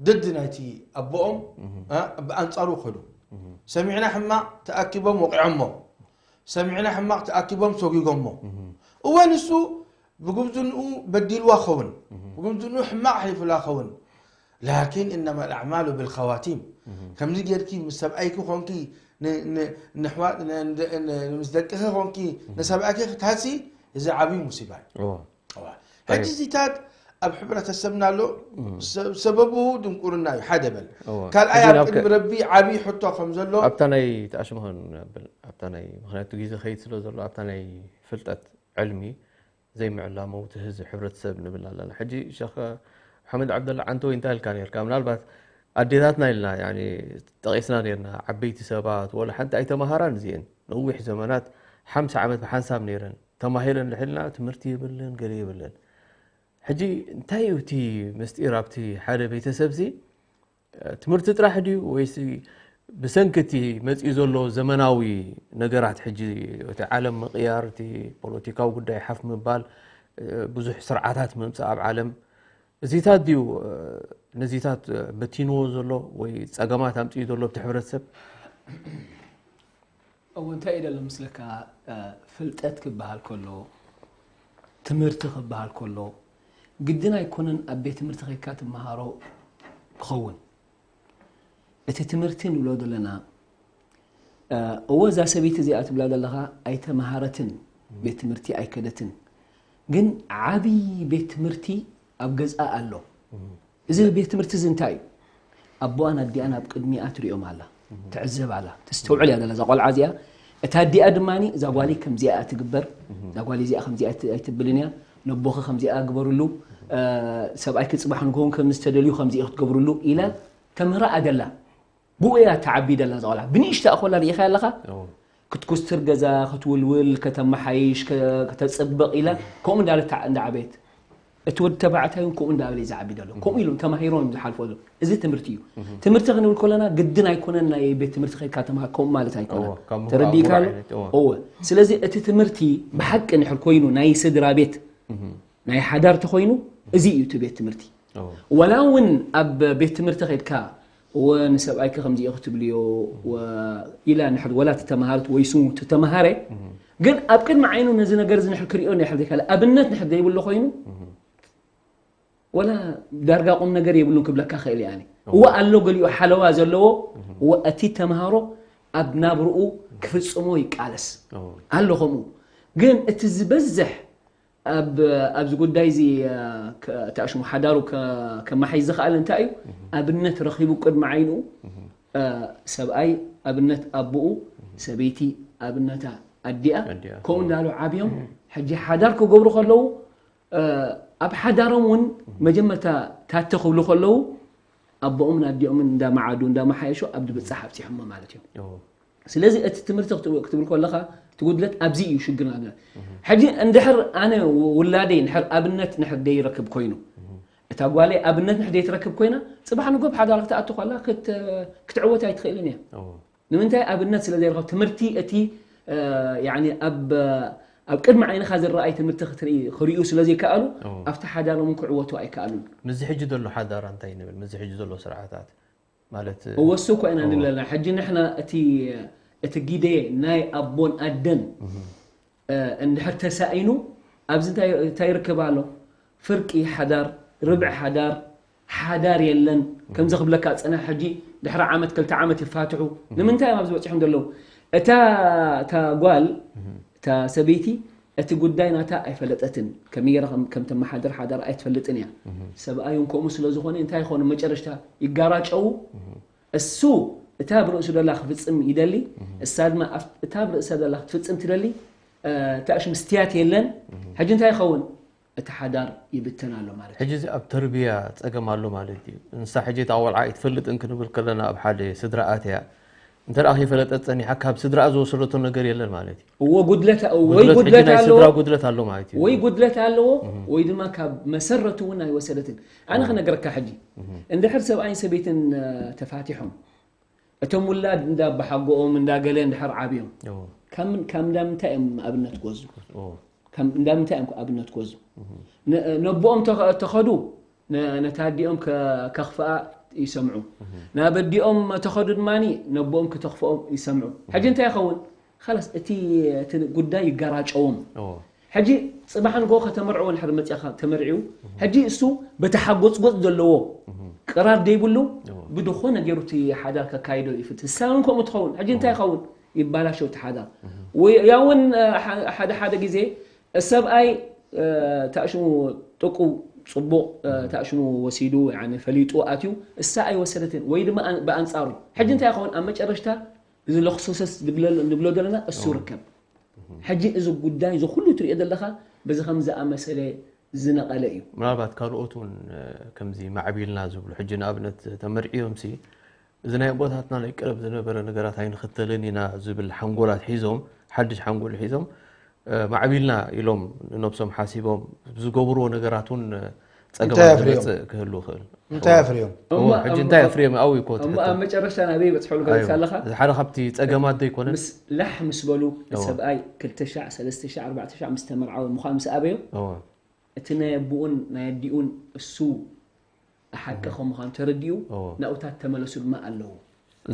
ድድ ናይቲ ኣቦኦም እ፣ ብኣንጻሩ ከዱ። ሰሚዕና ሕማቕ ተኣኪቦም ወቂዖሞ። ሰሚዕና ሕማቕ ተኣኪቦም ሰጒጎሞ። እወ ንሱ ብጉብዝንኡ በዲልዋ ኸውን ብጉብዝንኡ ሕማቕ ኣሕሊፉላ ኸውን ላኪን እነማ ኣልኣዕማሉ ብልኸዋቲም ከምዚ ጌርኪ ምስ ሰብኣይኪ ኾንኪ ን- ን- ንሕዋ- ን- ን- ን- ምስ ደቅኺ ኾንኪ ንሰብኣይኪ ክትሃሲ እዚ ዓብዪ ሙሲባ እዩ። እዎ። እዋ። ሕጂ እዚታት ኣብ ሕብረተሰብና ኣሎ ሰብ- ሰበቡ ድንቁርና እዩ ሓደ በል እዎ። ካልኣይ ሕጂ ኣብ ናብ ቅድሚ ከ- ረቢ ዓብዪ ሕቶ ከም ዘሎ ኣብታ ናይ ተኣሽምኸን ነብል ኣብታ ናይ ምክንያቱ ግዜ ኸይድ ስለ ዘሎ ኣብታ ናይ ፍልጠት ዕልሚ ዘይምዕላም መውቲ ህዝቢ ሕብረተሰብ ንብል ኣለና። ሕጂ ሸኽ ሓመድ ዓብደላ ዓንተወይ እንታይ ኢልካ ነርካ? ምናልባት ኣዴታትና ኢልና ያኒ ጠቒስና ነርና ዓበይቲ ሰባት ወላ ሓንቲ ኣይተማሃራን እዚአን ነዊሕ ዘመናት ሓምሳ ዓመት ብሓንሳብ ነይረን ተማሂረን ልሕልና ትምህርቲ የብለን ገለ የብለን። ሕጂ እንታይ እዩ እቲ ምስጢር ኣብቲ ሓደ ቤተሰብ ሲ ትምህርቲ ጥራሕ ድዩ ወይስ ብሰንኪ እቲ መፂኡ ዘሎ ዘመናዊ ነገራት ሕጂ እቲ ዓለም ምቕያር እቲ ፖለቲካዊ ጉዳይ ሓፍ ምባል ብዙሕ ስርዓታት ምምፃእ ኣብ ዓለም እዚታት ድዩ ነዚታት በቲንዎ ዘሎ ወይ ፀገማት ኣምፅኡ ዘሎ ኣብቲ ሕብረተሰብ? እው እንታይ እዩ ደሎ ምስለካ ፍልጠት ክበሃል ከሎ ትምህርቲ ክበሃል ከሎ ግድን ኣይኮነን ኣብ ቤት ትምህርቲ ከይካ ትመሃሮ ክኸውን እቲ ትምህርቲ ንብሎ ዘለና እወ እዛ ሰበይቲ እዚኣ ትብላ ዘለኻ ኣይተመሃረትን ቤት ትምህርቲ ኣይከደትን ግን ዓብዪ ቤት ትምህርቲ ኣብ ገዝኣ ኣሎ እዚ ቤት ትምህርቲ እዚ እንታይ እዩ ኣቦኣን ኣዲኣን ኣብ ቅድሚኣ ትሪኦም ኣላ ትዕዘብ ኣላ ተስተውዕል እያ ዘላ እዛ ቆልዓ እዚኣ እታ ኣዲኣ ድማ እዛ ጓሊ ከምዚኣ እያ ትግበር እዛ ጓሊ እዚኣ ከምዚኣ ኣይትብልን እያ ነቦኺ ከምዚኣ ግበርሉ ሰብኣይኪ ፅባሕ ንግሆን ከም ዝተደልዩ ከምዚ ክትገብርሉ ኢላ ተምህራ ኣደላ ብኡ እያ ተዓቢ ደላ እዛ ቆልዓ ብንእሽታ ኮላ ርኢኻ ኣለኻ ክትኩስትር ገዛ ክትውልውል ከተመሓይሽ ከተፅብቕ ኢላ ከምኡ እንዳለ እንዳዓበየት እቲ ወዲ ተባዕታይ እውን ከምኡ እንዳበለ ዝዓቢ ዘሎ ከምኡ ኢሎም ተማሂሮም እዮም ዝሓልፎ ዘሎ እዚ ትምህርቲ እዩ ትምህርቲ ክንብል ከለና ግድን ኣይኮነን ናይ ቤት ትምህርቲ ከድካ ተምሃር ከምኡ ማለት ኣይኮነን ተረዲእካ ኣሎ እወ ስለዚ እቲ ትምህርቲ ብሓቂ ንሕር ኮይኑ ናይ ስድራ ቤት ናይ ሓዳር ተኮይኑ እዚ እዩ እቲ ቤት ትምህርቲ ወላ እውን ኣብ ቤት ትምህርቲ ከድካ እወ ንሰብኣይኪ ከምዚ ኢኺ ትብልዮ ኢላ ንሕድ ወላ ተተምሃረት ወይ ስሙ ተተምሃረ ግን ኣብ ቅድሚ ዓይኑ ነዚ ነገር እዚ ንሕድ ክሪኦ ንሕድ ዘይካለ ኣብነት ንሕድ ዘይብሎ ኮይኑ ወላ ዳርጋ ቁም ነገር የብሉን ክብለካ ክእል እየ እወ ኣሎ ገሊኡ ሓለዋ ዘለዎ እወ እቲ ተምሃሮ ኣብ ናብርኡ ክፍፅሞ ይቃለስ ኣሎ ከምኡ ግን እቲ ዝበዝሕ ኣብዚ ጉዳይ እዚ ተኣሽሙ ሓዳሩ ከማሓይ ዝኽኣል እንታይ እዩ ኣብነት ረኺቡ ቅድሚ ዓይንኡ ሰብኣይ ኣብነት ኣቦኡ ሰበይቲ ኣብነታ ኣዲኣ ከምኡ እንዳሉ ዓብዮም ሕጂ ሓዳር ክገብሩ ከለዉ ኣብ ሓዳሮም እውን መጀመርታ ታተ ክብሉ ከለዉ ኣቦኦምን ኣዲኦምን እንዳመዓዱ እንዳመሓየሹ ኣብ ድብጻሕ ኣብጺሖሞ ማለት እዩ። ስለዚ እቲ ትምህርቲ ክትብል ከለኻ እቲ ጉድለት ኣብዚ እዩ ሽግርና። ሕጂ እንድሕር ኣነ ውላደይ እንድሕር ኣብነት እንድሕር ደይረክብ ኮይኑ እታ ጓለይ ኣብነት እንድሕር ደይትረክብ ኮይና ጽባሕ ንጎ ሓዳር ክትኣቱ ከላ ክትዕወት ኣይትኽእልን እያ። ንምንታይ ኣብነት ስለ ዘይረኸብ ትምህርቲ እቲ ኣብ ኣብ ቅድሚ ዓይንኻ ዝረኣይ ትምህርቲ ክትርኢ ክርእዩ ስለ ዘይከኣሉ ኣብቲ ሓዳሮም ክዕወቱ ኣይከኣሉን። ምስዚ ሕጂ ዘሎ ሓዳር እንታይ ንብል ምስዚ ሕጂ ዘሎ ስርዓታት ማለት እወሱ እኮ ኢና ንብል ኣለና። ሕጂ ንሕና እቲ እቲ ግደ ናይ ኣቦን ኣደን እንድሕር ተሳኢኑ ኣብዚ እንታይ እንታይ ይርከብ ኣሎ? ፍርቂ ሓዳር፣ ርብዒ ሓዳር፣ ሓዳር የለን። ከምዚ ክብለካ ዝጸንሐ ሕጂ ድሕሪ ዓመት ክልተ ዓመት ይፋትሑ። ንምንታይ እዮም ኣብዚ በጺሖም ዘለዉ? እታ እታ ጓል እታ ሰበይቲ እቲ ጉዳይ ናታ ኣይፈለጠትን። ከመይ ገይራ ከም ከም ተመሓድር ሓዳር ኣይትፈልጥን እያ። ሰብኣይ እውን ከምኡ ስለ ዝኾነ እንታይ ይኾኑ መጨረሽታ ይጋራጨዉ። እሱ እታ ብርእሱ ደላ ክፍጽም ይደሊ፣ እሳ ድማ ኣብት- እታ ብርእሳ ደላ ክትፍጽም ትደሊ። እታ እሽ ምስትያት የለን። ሕጂ እንታይ ይኸውን? እቲ ሓዳር ይብተን ኣሎ ማለት እዩ። ሕጂ እዚ ኣብ ተርብያ ጸገም ኣሎ ማለት እዩ። ንሳ ሕጂ እታ ቆልዓ ኣይትፈልጥን ክንብል ከለና ኣብ ሓደ ስድራ ኣትያ እንተ ደኣ ከይፈለጠት ጸኒሓ ካብ ስድራ ዝወሰደቶ ነገር የለን ማለት እዩ። እዎ ጉድለት ወይ ጉድለት ሕጂ ጉድለት ናይ ኣለዎ ስድራ ጉድለት ኣሎ ማለት እዩ። ወይ ጉድለት ኣለዎ ወይ ድማ ካብ መሰረቱ እውን ኣይወሰደትን። ኣነ ክነገረካ ሕጂ እንድሕር ሰብኣይን ሰበይትን እ፣ ተፋቲሖም እቶም ውላድ እንዳ ኣባሓጎኦም እንዳ ገለ እንድሕር ዓብዮም እዎ። ካብ ምን- ካብ እንዳ ምንታይ እዮም ኣብነት ክወስዱ? እዎ። ካብ እንዳ ምንታይ እዮም ኣብነት ክወስዱ? ነ- ነቦኦም ተኸ- ተኸዱ ነ- ነታ ኣዲኦም ከ- ከኽፍኣ ይሰምዑ። ናብ ኣዲኦም ተኸዱ ድማ ነቦኦም ክተኽፍኦም ይሰምዑ። ሕጂ እንታይ ይኸውን? ኸላስ እቲ እቲ ጉዳይ ይጋራጨዎም። እዎ። ሕጂ ጽባሕ ንጎ ከተመርዕዎ እንድሕር መጺኻ ተመርዒው ሕጂ እሱ በቲ ሓጎጽጎጽ ዘለዎ ቅራር ደይብሉ እዎ። ብድኾነ ገይሩ እቲ ሓዳር ከካይዶ ይፍትን። ንሳ እውን ከምኡ ትኸውን። ሕጂ እንታይ ይኸውን? ይባላሸው እቲ ሓዳር። ወይ ያ እውን እ፣ ሓ- ሓደ ሓደ ግዜ ሰብኣይ እ፣ ታሽሙ ጥቁ ጽቡቕ እ፣ ታሽሙ ወሲዱ ያኒ ፈሊጡ ኣትዩ እሳ ኣይወሰደትን ወይ ድማ ኣን- ብኣንጻሩ ሕጂ እንታይ ይኸውን ኣብ መጨረሽታ እዚ ለኽሶሰስ ዝብለ- ንብሎ ዘለና እሱ ርከብ። ሕጂ እዚ ጉዳይ እዚ ኩሉ ትሪኦ ዘለኻ በዚ ከም ዝኣመሰለ ዝነቐለ እዩ። ምናልባት ካልኦት እውን እ፣ ከምዚ ማዕቢልና ዝብሉ ሕጂ ንኣብነት ተመርዕዮም ሲ እዚ ናይ ኣቦታትና ናይ ቀደም ዝነበረ ነገራት ኣይንኽተልን ኢና ዝብል ሓንጎላት ሒዞም ሓድሽ ሓንጎል ሒዞም እ፣ ማዕቢልና ኢሎም ንነብሶም ሓሲቦም ዝገብርዎ ነገራት እውን እ፣ ጸገማት እንታይ ኣፍርዮም? ዝመጽእ ክህሉ ይኽእል። እንታይ ኣፍርዮም? እሞ እሞ ሕጂ እንታይ ኣፍርዮም ኣብኡ እኮ እሞ ትሕቶ። ኣብ መጨረሽታ ናበይ ይበጽሑ ኣዩ፣ ኣለኻ? እዚ ሓደ ካብቲ ጸገማት ዶ ኣይኮነን? ምስ ላሕ ምስ በሉ እዎ። ሰብኣይ ክልተ ሻዕ ሰለስተ ሻዕ ኣርባዕተ ሻዕ ምስ ተመርዓወ ምዃን ምስ ኣበዮ እዎ። እቲ ናይ ኣቦኡን ናይ ኣዲኡን እሱ ሓቂ ከም ምዃኑ ተረዲኡ እዎ። ናብኡታት ተመለሱ ድማ ኣለዉ።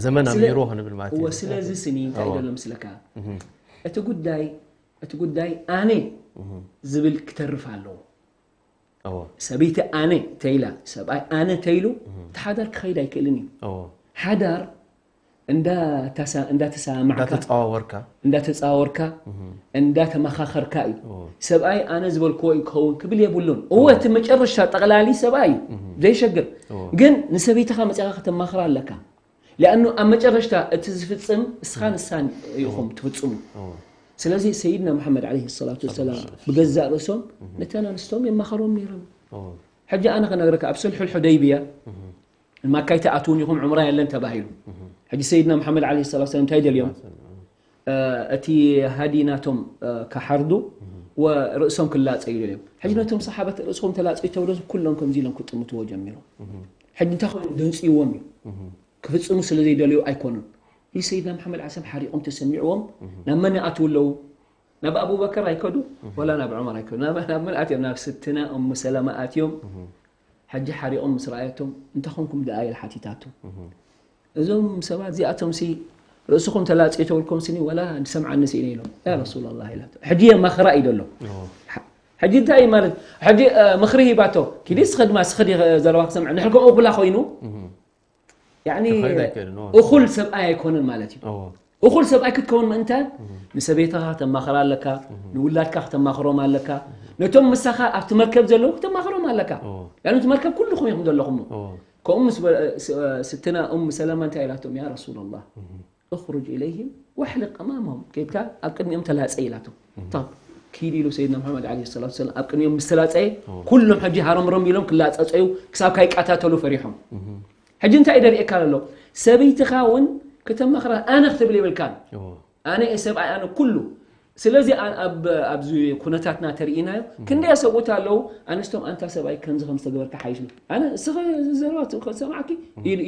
ዘመን ስለ- ኣሚርዎ ክንብል ማለት እዩ። እዎ፣ ስለዚ ስኒ እንታይ እዎ። ደሎ ምስለካ? እህ። እቲ ጉዳይ እቲ ጉዳይ ኣነ እህ። ዝብል ክተርፍ ኣለዎ። እዎ። ሰበይቲ ኣነ ተይላ ሰብኣይ ኣነ ተይሉ እቲ ሓዳር ክኸይድ ኣይክእልን እዩ። እዎ። ሓዳር እንዳ ተሳ- እንዳ ተሰማማዕካ እንዳተጻዋወርካ እንዳተጻወርካ እህ። እንዳተመኻኸርካ እዩ። እዎ። ሰብኣይ ኣነ ዝበልክዎ እዩ ክኸውን ክብል የብሉን። እዎ። እቲ መጨረሽታ ጠቕላሊ ሰብኣይ እዩ። እህ። ዘይሸግር እዎ። ግን ንሰበይትኻ መጺኻ ከተማኽራ ኣለካ። ሊኣኑ ኣብ መጨረሽታ እቲ ዝፍጽም እስኻ ንሳን ኢኹም ትፍጽሙ። እዎ። ስለዚ ሰይድና መሓመድ ዓለይሂ ሰላቱ ወሰላም ብገዛእ ርእሶም ነተን ኣንስቶም የማኸሮም ነይሮም። እዎ። ሕጂ ኣነ ከነግረካ ኣብ ስልሑል ሑደይብያ ማካ ኣይትኣትውን ኢኹም ዑምራ የለን ተባሂሉ። ሕጂ ሰይድና መሓመድ ዓለይሂ ሰላቱ ወሰላም እንታይ ደልዮም? እ፣ እቲ ሃዲ ናቶም እ፣ ክሓርዱ ወርእሶም ክላጸዩ ደልዮም። ሕጂ ነቶም ሰሓበት ርእስኹም ተላጸዩ ተብሎ ኩሎም ከምዚ ኢሎም ክጥምትዎ ጀሚሮም። ሕጂ እንታይ ኮይኑ ደንጽይዎም እዩ። ክፍጽሙ ስለ ዘይደልዩ ኣይኮኑን። ይህ ሰይድና መሓመድ ዓሰም ሓሪቖም ተሰሚዕዎም ናብ መን ይኣትዉ ኣለዉ? ናብ ኣቡበከር ኣይከዱ ወላ ናብ ዑመር ኣይከዱ። ናብ ናብ መን ኣትዮም? ናብ ስትና እሙ ሰለማ ኣትዮም። ሕጂ ሓሪቖም ምስ ረኣየቶም እንታይ ኮንኩም ደኣ ኢላ ሓቲታቶም። እዞም ሰባት እዚኣቶም ሲ ርእስኹም ተላጽዩ ተብልኩም ስኒ ወላ ዝሰምዓኒ ስኢነ ኢሎም ያ ረሱላላህ ኢላቶ። ሕጂ የማኽራ እዩ ደሎ። ሕጂ እንታይ እዩ ማለት ሕጂ እ፣ ምኽሪ ሂባቶ ኪዲ ስኸ ድማ ስኸዲ ዘረባ ክሰምዐ ንሕር ከምኡ ክብላ ኮይኑ ያኒ ክኸይድ ኣይክእልን፣ እዎ። እኹል ሰብኣይ ኣይኮነን ማለት እዩ። እዎ። እኹል ሰብኣይ ክትከውን ምእንታን ንሰበይትኻ ከተማኽራ ኣለካ፣ ንውላድካ ከተማኽሮም ኣለካ፣ ነቶም ምሳኻ ኣብቲ መርከብ ዘለዉ ከተማኽሮም ኣለካ። እዎ። ያኒ እቲ መርከብ ኩልኹም ኢኹም ዘለኹሞ። እዎ። ከምኡ ምስ በ- ስ- ስትና ኡም ሰለማ እንታይ ኢላቶም ያ ረሱላላህ እኽሩጅ ኢለይህም ወሕልቅ ኣማመሁም ከይድካ ኣብ ቅድሚኦም ተላፀ ኢላቶም። ታ ኪድ ኢሉ ሰይድና ሙሓመድ ዓለይሂ ሰላቱ ወሰላም ኣብ ቅድሚኦም ምስ ተላፀየ ኩሎም ሕጂ ሃረምረም ኢሎም ክላፀፀዩ ክሳብ ካይቃታተሉ ፈሪሖም። ሕጂ እንታይ ደርእየካ ዘሎ? ሰበይትኻ እውን ከተማኽራ ኣነ ክትብል የብልካን። ኣነ እየ ሰብኣይ፣ ኣነ ኩሉ። ስለዚ ኣ- ኣብ ኣብዚ ኩነታትና ተርእናዮ ክንደይ ሰብኡት ኣለዉ። ኣንስቶም ኣንታ ሰብኣይ ከምዚ ከም ዝተገበርካ ሓይሽ ኣነ እስኸ ዘረባ ሰማዕኪ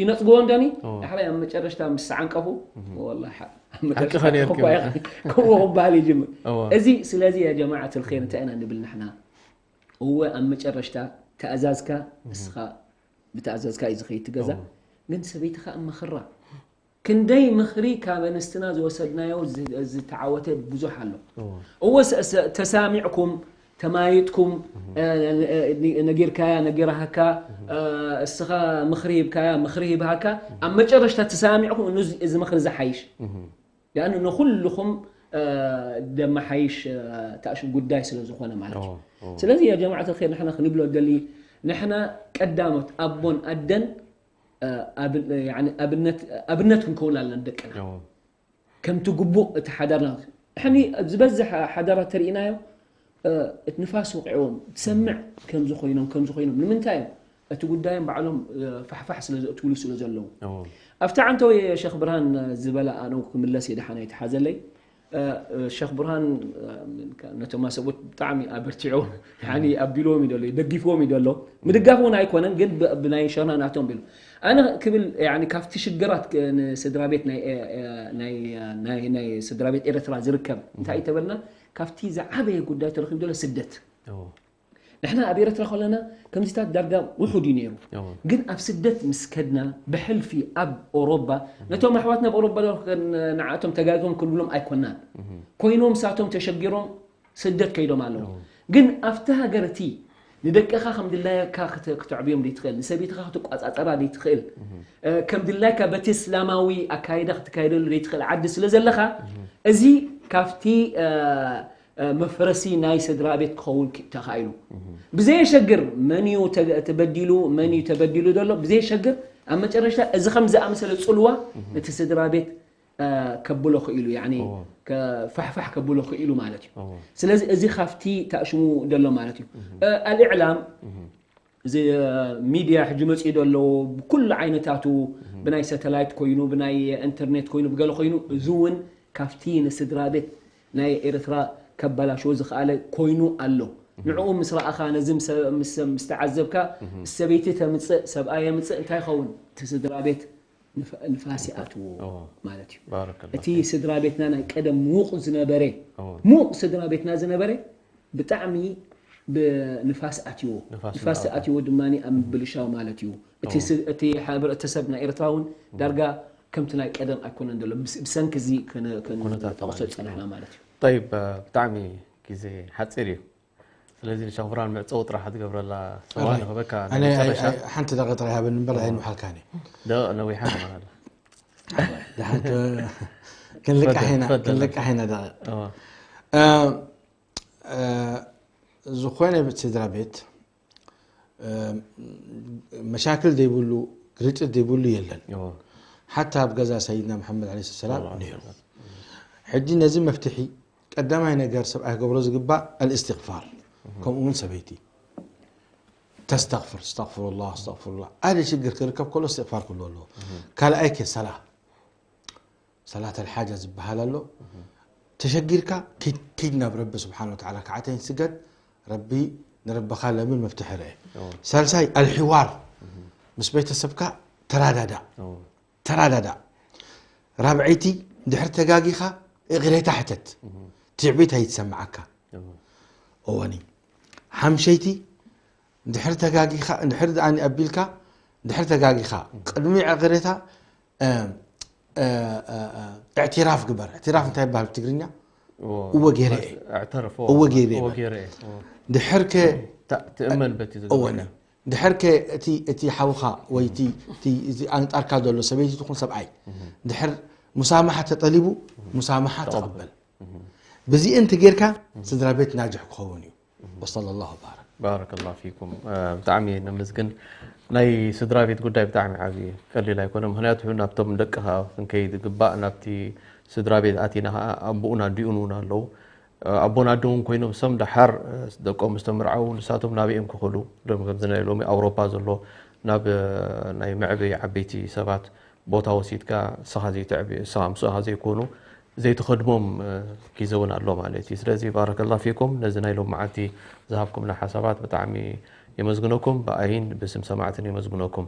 ይነጽግዎ እንደኒ ዳሕራይ ኣብ መጨረሽታ ምስ ዓንቀፉ ወላ ከምኡ ክበሃል ይጅምር። እዚ ስለዚ ያ ጀማዓት ልኸይር እንታይ ኢና ንብል ንሕና? እወ ኣብ መጨረሽታ ተኣዛዝካ እስኻ ብተኣዛዝካ እዩ ዝኸይድ ትገዛ ግን ሰበይትኻ እመኽራ ክንደይ ምኽሪ ካብ ኣንስትና ዝወሰድናዮ ዝተዓወተ ብዙሕ ኣሎ። እወ ተሳሚዕኩም ተማይጥኩም ነጊርካያ ነጊራሃካ እስኻ ምኽሪ ሂብካያ ምኽሪ ሂብሃካ ኣብ መጨረሽታ ተሳሚዕኩም እዚ ምኽሪ ዝሓይሽ ያን ንኹልኹም ደመሓይሽ ተኣሽም ጉዳይ ስለ ዝኾነ ማለት እዩ። ስለዚ ያ ጀማዓት ኸይር ንሕና ክንብሎ ደሊ ንሕና ቀዳሞት ኣቦን ኣደን ኣብነት ክንከውን ኣለና ደቅና ከምቲ ግቡእ እቲ ሓዳርና ሕኒ ዝበዝሕ ሓዳራት ተርእናዮ እቲ ንፋስ ወቂዕዎም ትሰምዕ ከምዚ ኮይኖም ከምዚ ኮይኖም ንምንታይ እዮም እቲ ጉዳዮም ባዕሎም ፋሕፋሕ ስለ ዘእትውሉ ስለ ዘለዉ ኣብቲ ዓንተው ሸኽ ብርሃን ዝበላ ኣነው ክምለስ የድሓና ይትሓዘለይ ሸኽ ብርሃን ነቶም ሰብኡት ብጣዕሚ ኣበርቲዑ ሓኒ ኣቢልዎም እዩ ዘሎ ደጊፍዎም እዩ ዘሎ ምድጋፍ እውን ኣይኮነን ግን ብናይ ሸና ናቶም ቢሉ ኣነ ክብል ካብቲ ሽግራት ስድራ ቤት ናይ ስድራ ቤት ኤርትራ ዝርከብ እንታይ ተበልና ካብቲ ዝዓበየ ጉዳይ ተረኪቡ ዘሎ ስደት ንሕና ኣብ ኤርትራ ከለና ከምዚታት ዳርጋ ውሑድ እዩ ነይሩ ግን ኣብ ስደት ምስ ከድና ብሕልፊ ኣብ ኦሮባ ነቶም ኣሕዋትና ኣብ ኦሮባ ንዓቶም ተጋግዞም ክንብሎም ኣይኮናን ኮይኖም ሳቶም ተሸጊሮም ስደት ከይዶም ኣለዉ ግን ኣብቲ ሃገር እቲ ንደቅኻ ከም ድላየካ ክተዕብዮም ዘይትኽእል ንሰበይትኻ ክትቋፃፀራ ዘይትኽእል ከም ድላይካ በቲ እስላማዊ ኣካይዳ ክትካየደሉ ዘይትኽእል ዓዲ ስለ ዘለኻ እዚ ካብቲ መፍረሲ ናይ ስድራ ቤት ክኸውን ተኻኢሉ ብዘየሸግር መን እዩ ተበዲሉ መን እዩ ተበዲሉ ዘሎ ብዘየሸግር ኣብ መጨረሽታ እዚ ከም ዝኣመሰለ ፅልዋ ነቲ ስድራ ቤት ከብሎ ክኢሉ ፋሕፋሕ ከብሎ ክኢሉ ማለት እዩ ስለዚ እዚ ካብቲ ታእሽሙ ዘሎ ማለት እዩ ኣልእዕላም እዚ ሚድያ ሕጂ መፅኡ ዘሎ ብኩሉ ዓይነታቱ ብናይ ሳተላይት ኮይኑ ብናይ ኢንተርኔት ኮይኑ ብገለ ኮይኑ እዚ እውን ካብቲ ንስድራ ቤት ናይ ኤርትራ ከባላሽዎ ዝኸኣለ ኮይኑ ኣሎ ንዕኡ ምስ ረኣኻ ነዚ ምስ ተዓዘብካ ሰበይቲ ተምፅእ ሰብኣይ የምፅእ እንታይ ይኸውን እቲ ስድራ ቤት ንፋስ ይኣትዎ ማለት እዩ እቲ ስድራ ቤትና ናይ ቀደም ሙቕ ዝነበረ ሙቕ ስድራ ቤትና ዝነበረ ብጣዕሚ ብንፋስ ኣትዎ ንፋስ ኣትዎ ድማ ኣብ ምብልሻው ማለት እዩ እቲ ሕብረተሰብ ናይ ኤርትራ እውን ዳርጋ ከምቲ ናይ ቀደም ኣይኮነን ዘሎ ብሰንኪ እዚ ክንጠቕሶ ዝፀናሕና ማለት እዩ طيب ብጣዕሚ ግዜ ሓፂር እዩ ስለዚ ሸኽብራን ምዕፀው ጥራሕ ትገብረላ ሰዋ ንኽበካ ሓንቲ ደቂ ጥራሕ ሃበኒ እምበር ኣይንውሓልካኒ ነዊሓ ማለት ደሓን ክንልቃሕ ኢና ክንልቃሕ ኢና ደቂ ዝኾነ ስድራ ቤት መሻክል ዘይብሉ ግርጭት ዘይብሉ የለን ሓታ ኣብ ገዛ ሰይድና መሓመድ ለ ሰላም ነይሩ ሕጂ ነዚ መፍትሒ ቀዳማይ ነገር ሰብኣይ ክገብሮ ዝግባእ ኣልእስትግፋር ከምኡ እውን ሰበይቲ ተስተግፍር እስተግፍሩላ እስተግፍሩላ ኣደ ሽግር ክርከብ ከሎ እስትግፋር ክህሉ ኣለዎ ካልኣይ ከ ሰላ ሰላት ኣልሓጃ ዝበሃል ኣሎ ተሸጊርካ ኪድ ናብ ረቢ ስብሓን ወተዓላ ከዓተይን ስገድ ረቢ ንረብኻ ለምን መፍትሒ ርአ ሳልሳይ ኣልሕዋር ምስ ቤተሰብካ ተራዳዳእ ተራዳዳእ ራብዐይቲ ድሕሪ ተጋጊኻ እቕሬታ ሕተት ትዕቢት ኣይትሰምዓካ እወኒ ሓምሸይቲ ድሕሪ ተጋጊኻ ድሕሪ ኣቢልካ ድሕሪ ተጋጊኻ ቅድሚ ዕቕሬታ እዕትራፍ ግበር እዕትራፍ እንታይ ይበሃል ብትግርኛ እወ ገይረ እየ እወ ገይረ ድሕር ከ ትእመን በቲ እወኒ ድሕር ከ እቲ ሓውኻ ወይ ኣንጻርካ ዘሎ ሰበይቲ ትኹን ሰብኣይ ድሕር ሙሳማሓ ተጠሊቡ ሙሳማሓ ተቐበል ብዚእን ትጌርካ ስድራ ቤት ናጅሕ ክኸውን እዩ وصلى الله وبارك بارك الله فيكم ብጣዕሚ ነመስግን ናይ ስድራ ቤት ጉዳይ ብጣዕሚ ዓብዪ ቀሊል ኣይኮነ ምክንያቱ ናብቶም ደቅኻ ክንከይድ ግባእ ናብቲ ስድራ ቤት ኣቲና ከዓ ኣቦኡን ኣዲኡን እውን ኣለዉ ኣቦን ኣደውን ኮይኖም ሰም ደሓር ደቆም ዝተምርዓው ንሳቶም ናበኦም ክኸዱ ዶም ከምዚ ናይ ሎሚ ኣውሮፓ ዘሎ ናብ ናይ መዕበይ ዓበይቲ ሰባት ቦታ ወሲድካ ንስኻ ዘይተዕቢ ንስኻ ምስኻ ዘይኮኑ ዘይትኸድሞም ጊዜ እውን ኣሎ ማለት እዩ። ስለዚ ባረከላ ፊኩም ነዚ ናይ ሎም መዓልቲ ዝሃብኩምና ሓሳባት ብጣዕሚ የመስግነኩም። ብኣይን ብስም ሰማዕትን የመስግነኩም።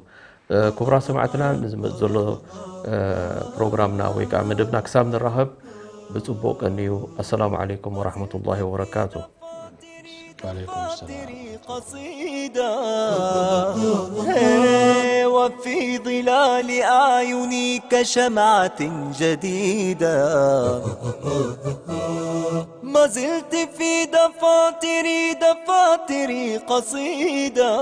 ክቡራት ሰማዕትና ንዝመፅ ዘሎ ፕሮግራምና ወይ ከዓ መደብና ክሳብ ንራኸብ ብፅቡቅ ቀንዩ። ኣሰላሙ ዓለይኩም ወራሕመቱላሂ ወበረካቱ። وعليكم السلام. قصيدة وفي ظلال أعيني كشمعة جديدة ما زلت في دفاتري دفاتري قصيدة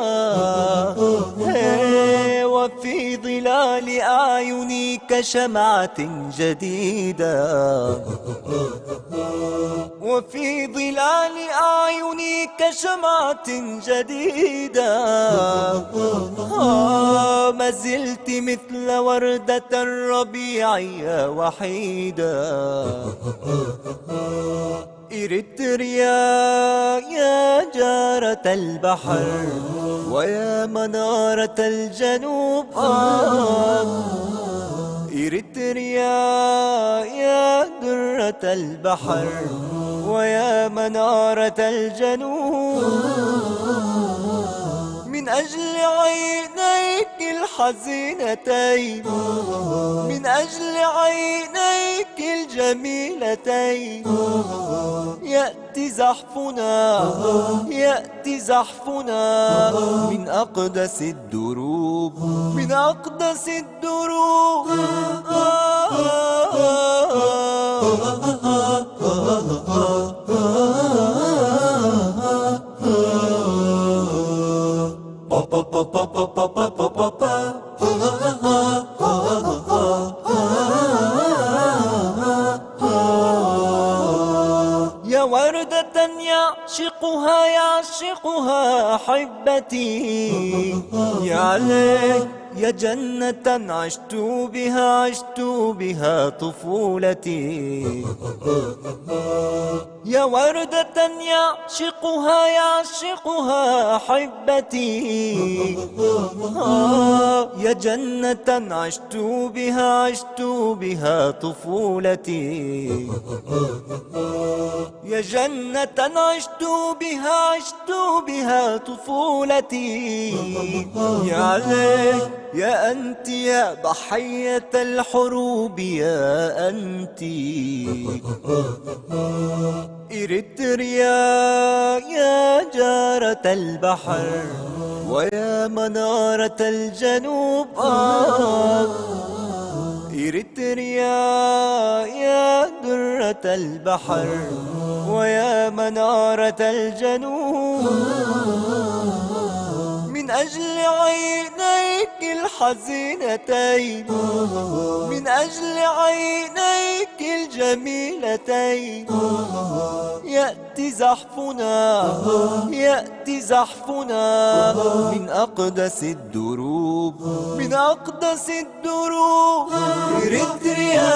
وفي ظلال أعيني كشمعة جديدة وفي ظلال أعيني كشمعة جديدة آه ما زلت مثل وردة الربيع يا وحيدة إريتريا يا جارة البحر ويا منارة الجنوب آه إريتريا يا درة البحر ويا منارة الجنوب من أجل عينيك الحزينتين من أجل عينيك الجميلتين يأتي زحفنا يأتي زحفنا من أقدس الدروب من أقدس الدروب يا وردة يعشقها يعشقها أحبتي يا ليت يا جنة عشت بها عشت بها طفولتي يا وردة يعشقها يعشقها أحبتي آه يا جنة عشت بها عشت بها طفولتي يا جنة عشت بها عشت بها طفولتي يا ليت يا أنت يا ضحية الحروب يا أنت إريتريا يا جارة البحر ويا منارة الجنوب آه إريتريا يا درة البحر ويا منارة الجنوب من أجل عينيك الحزينتين من أجل عينيك الجميلتين يأتي زحفنا يأتي زحفنا من أقدس الدروب من أقدس الدروب إريتريا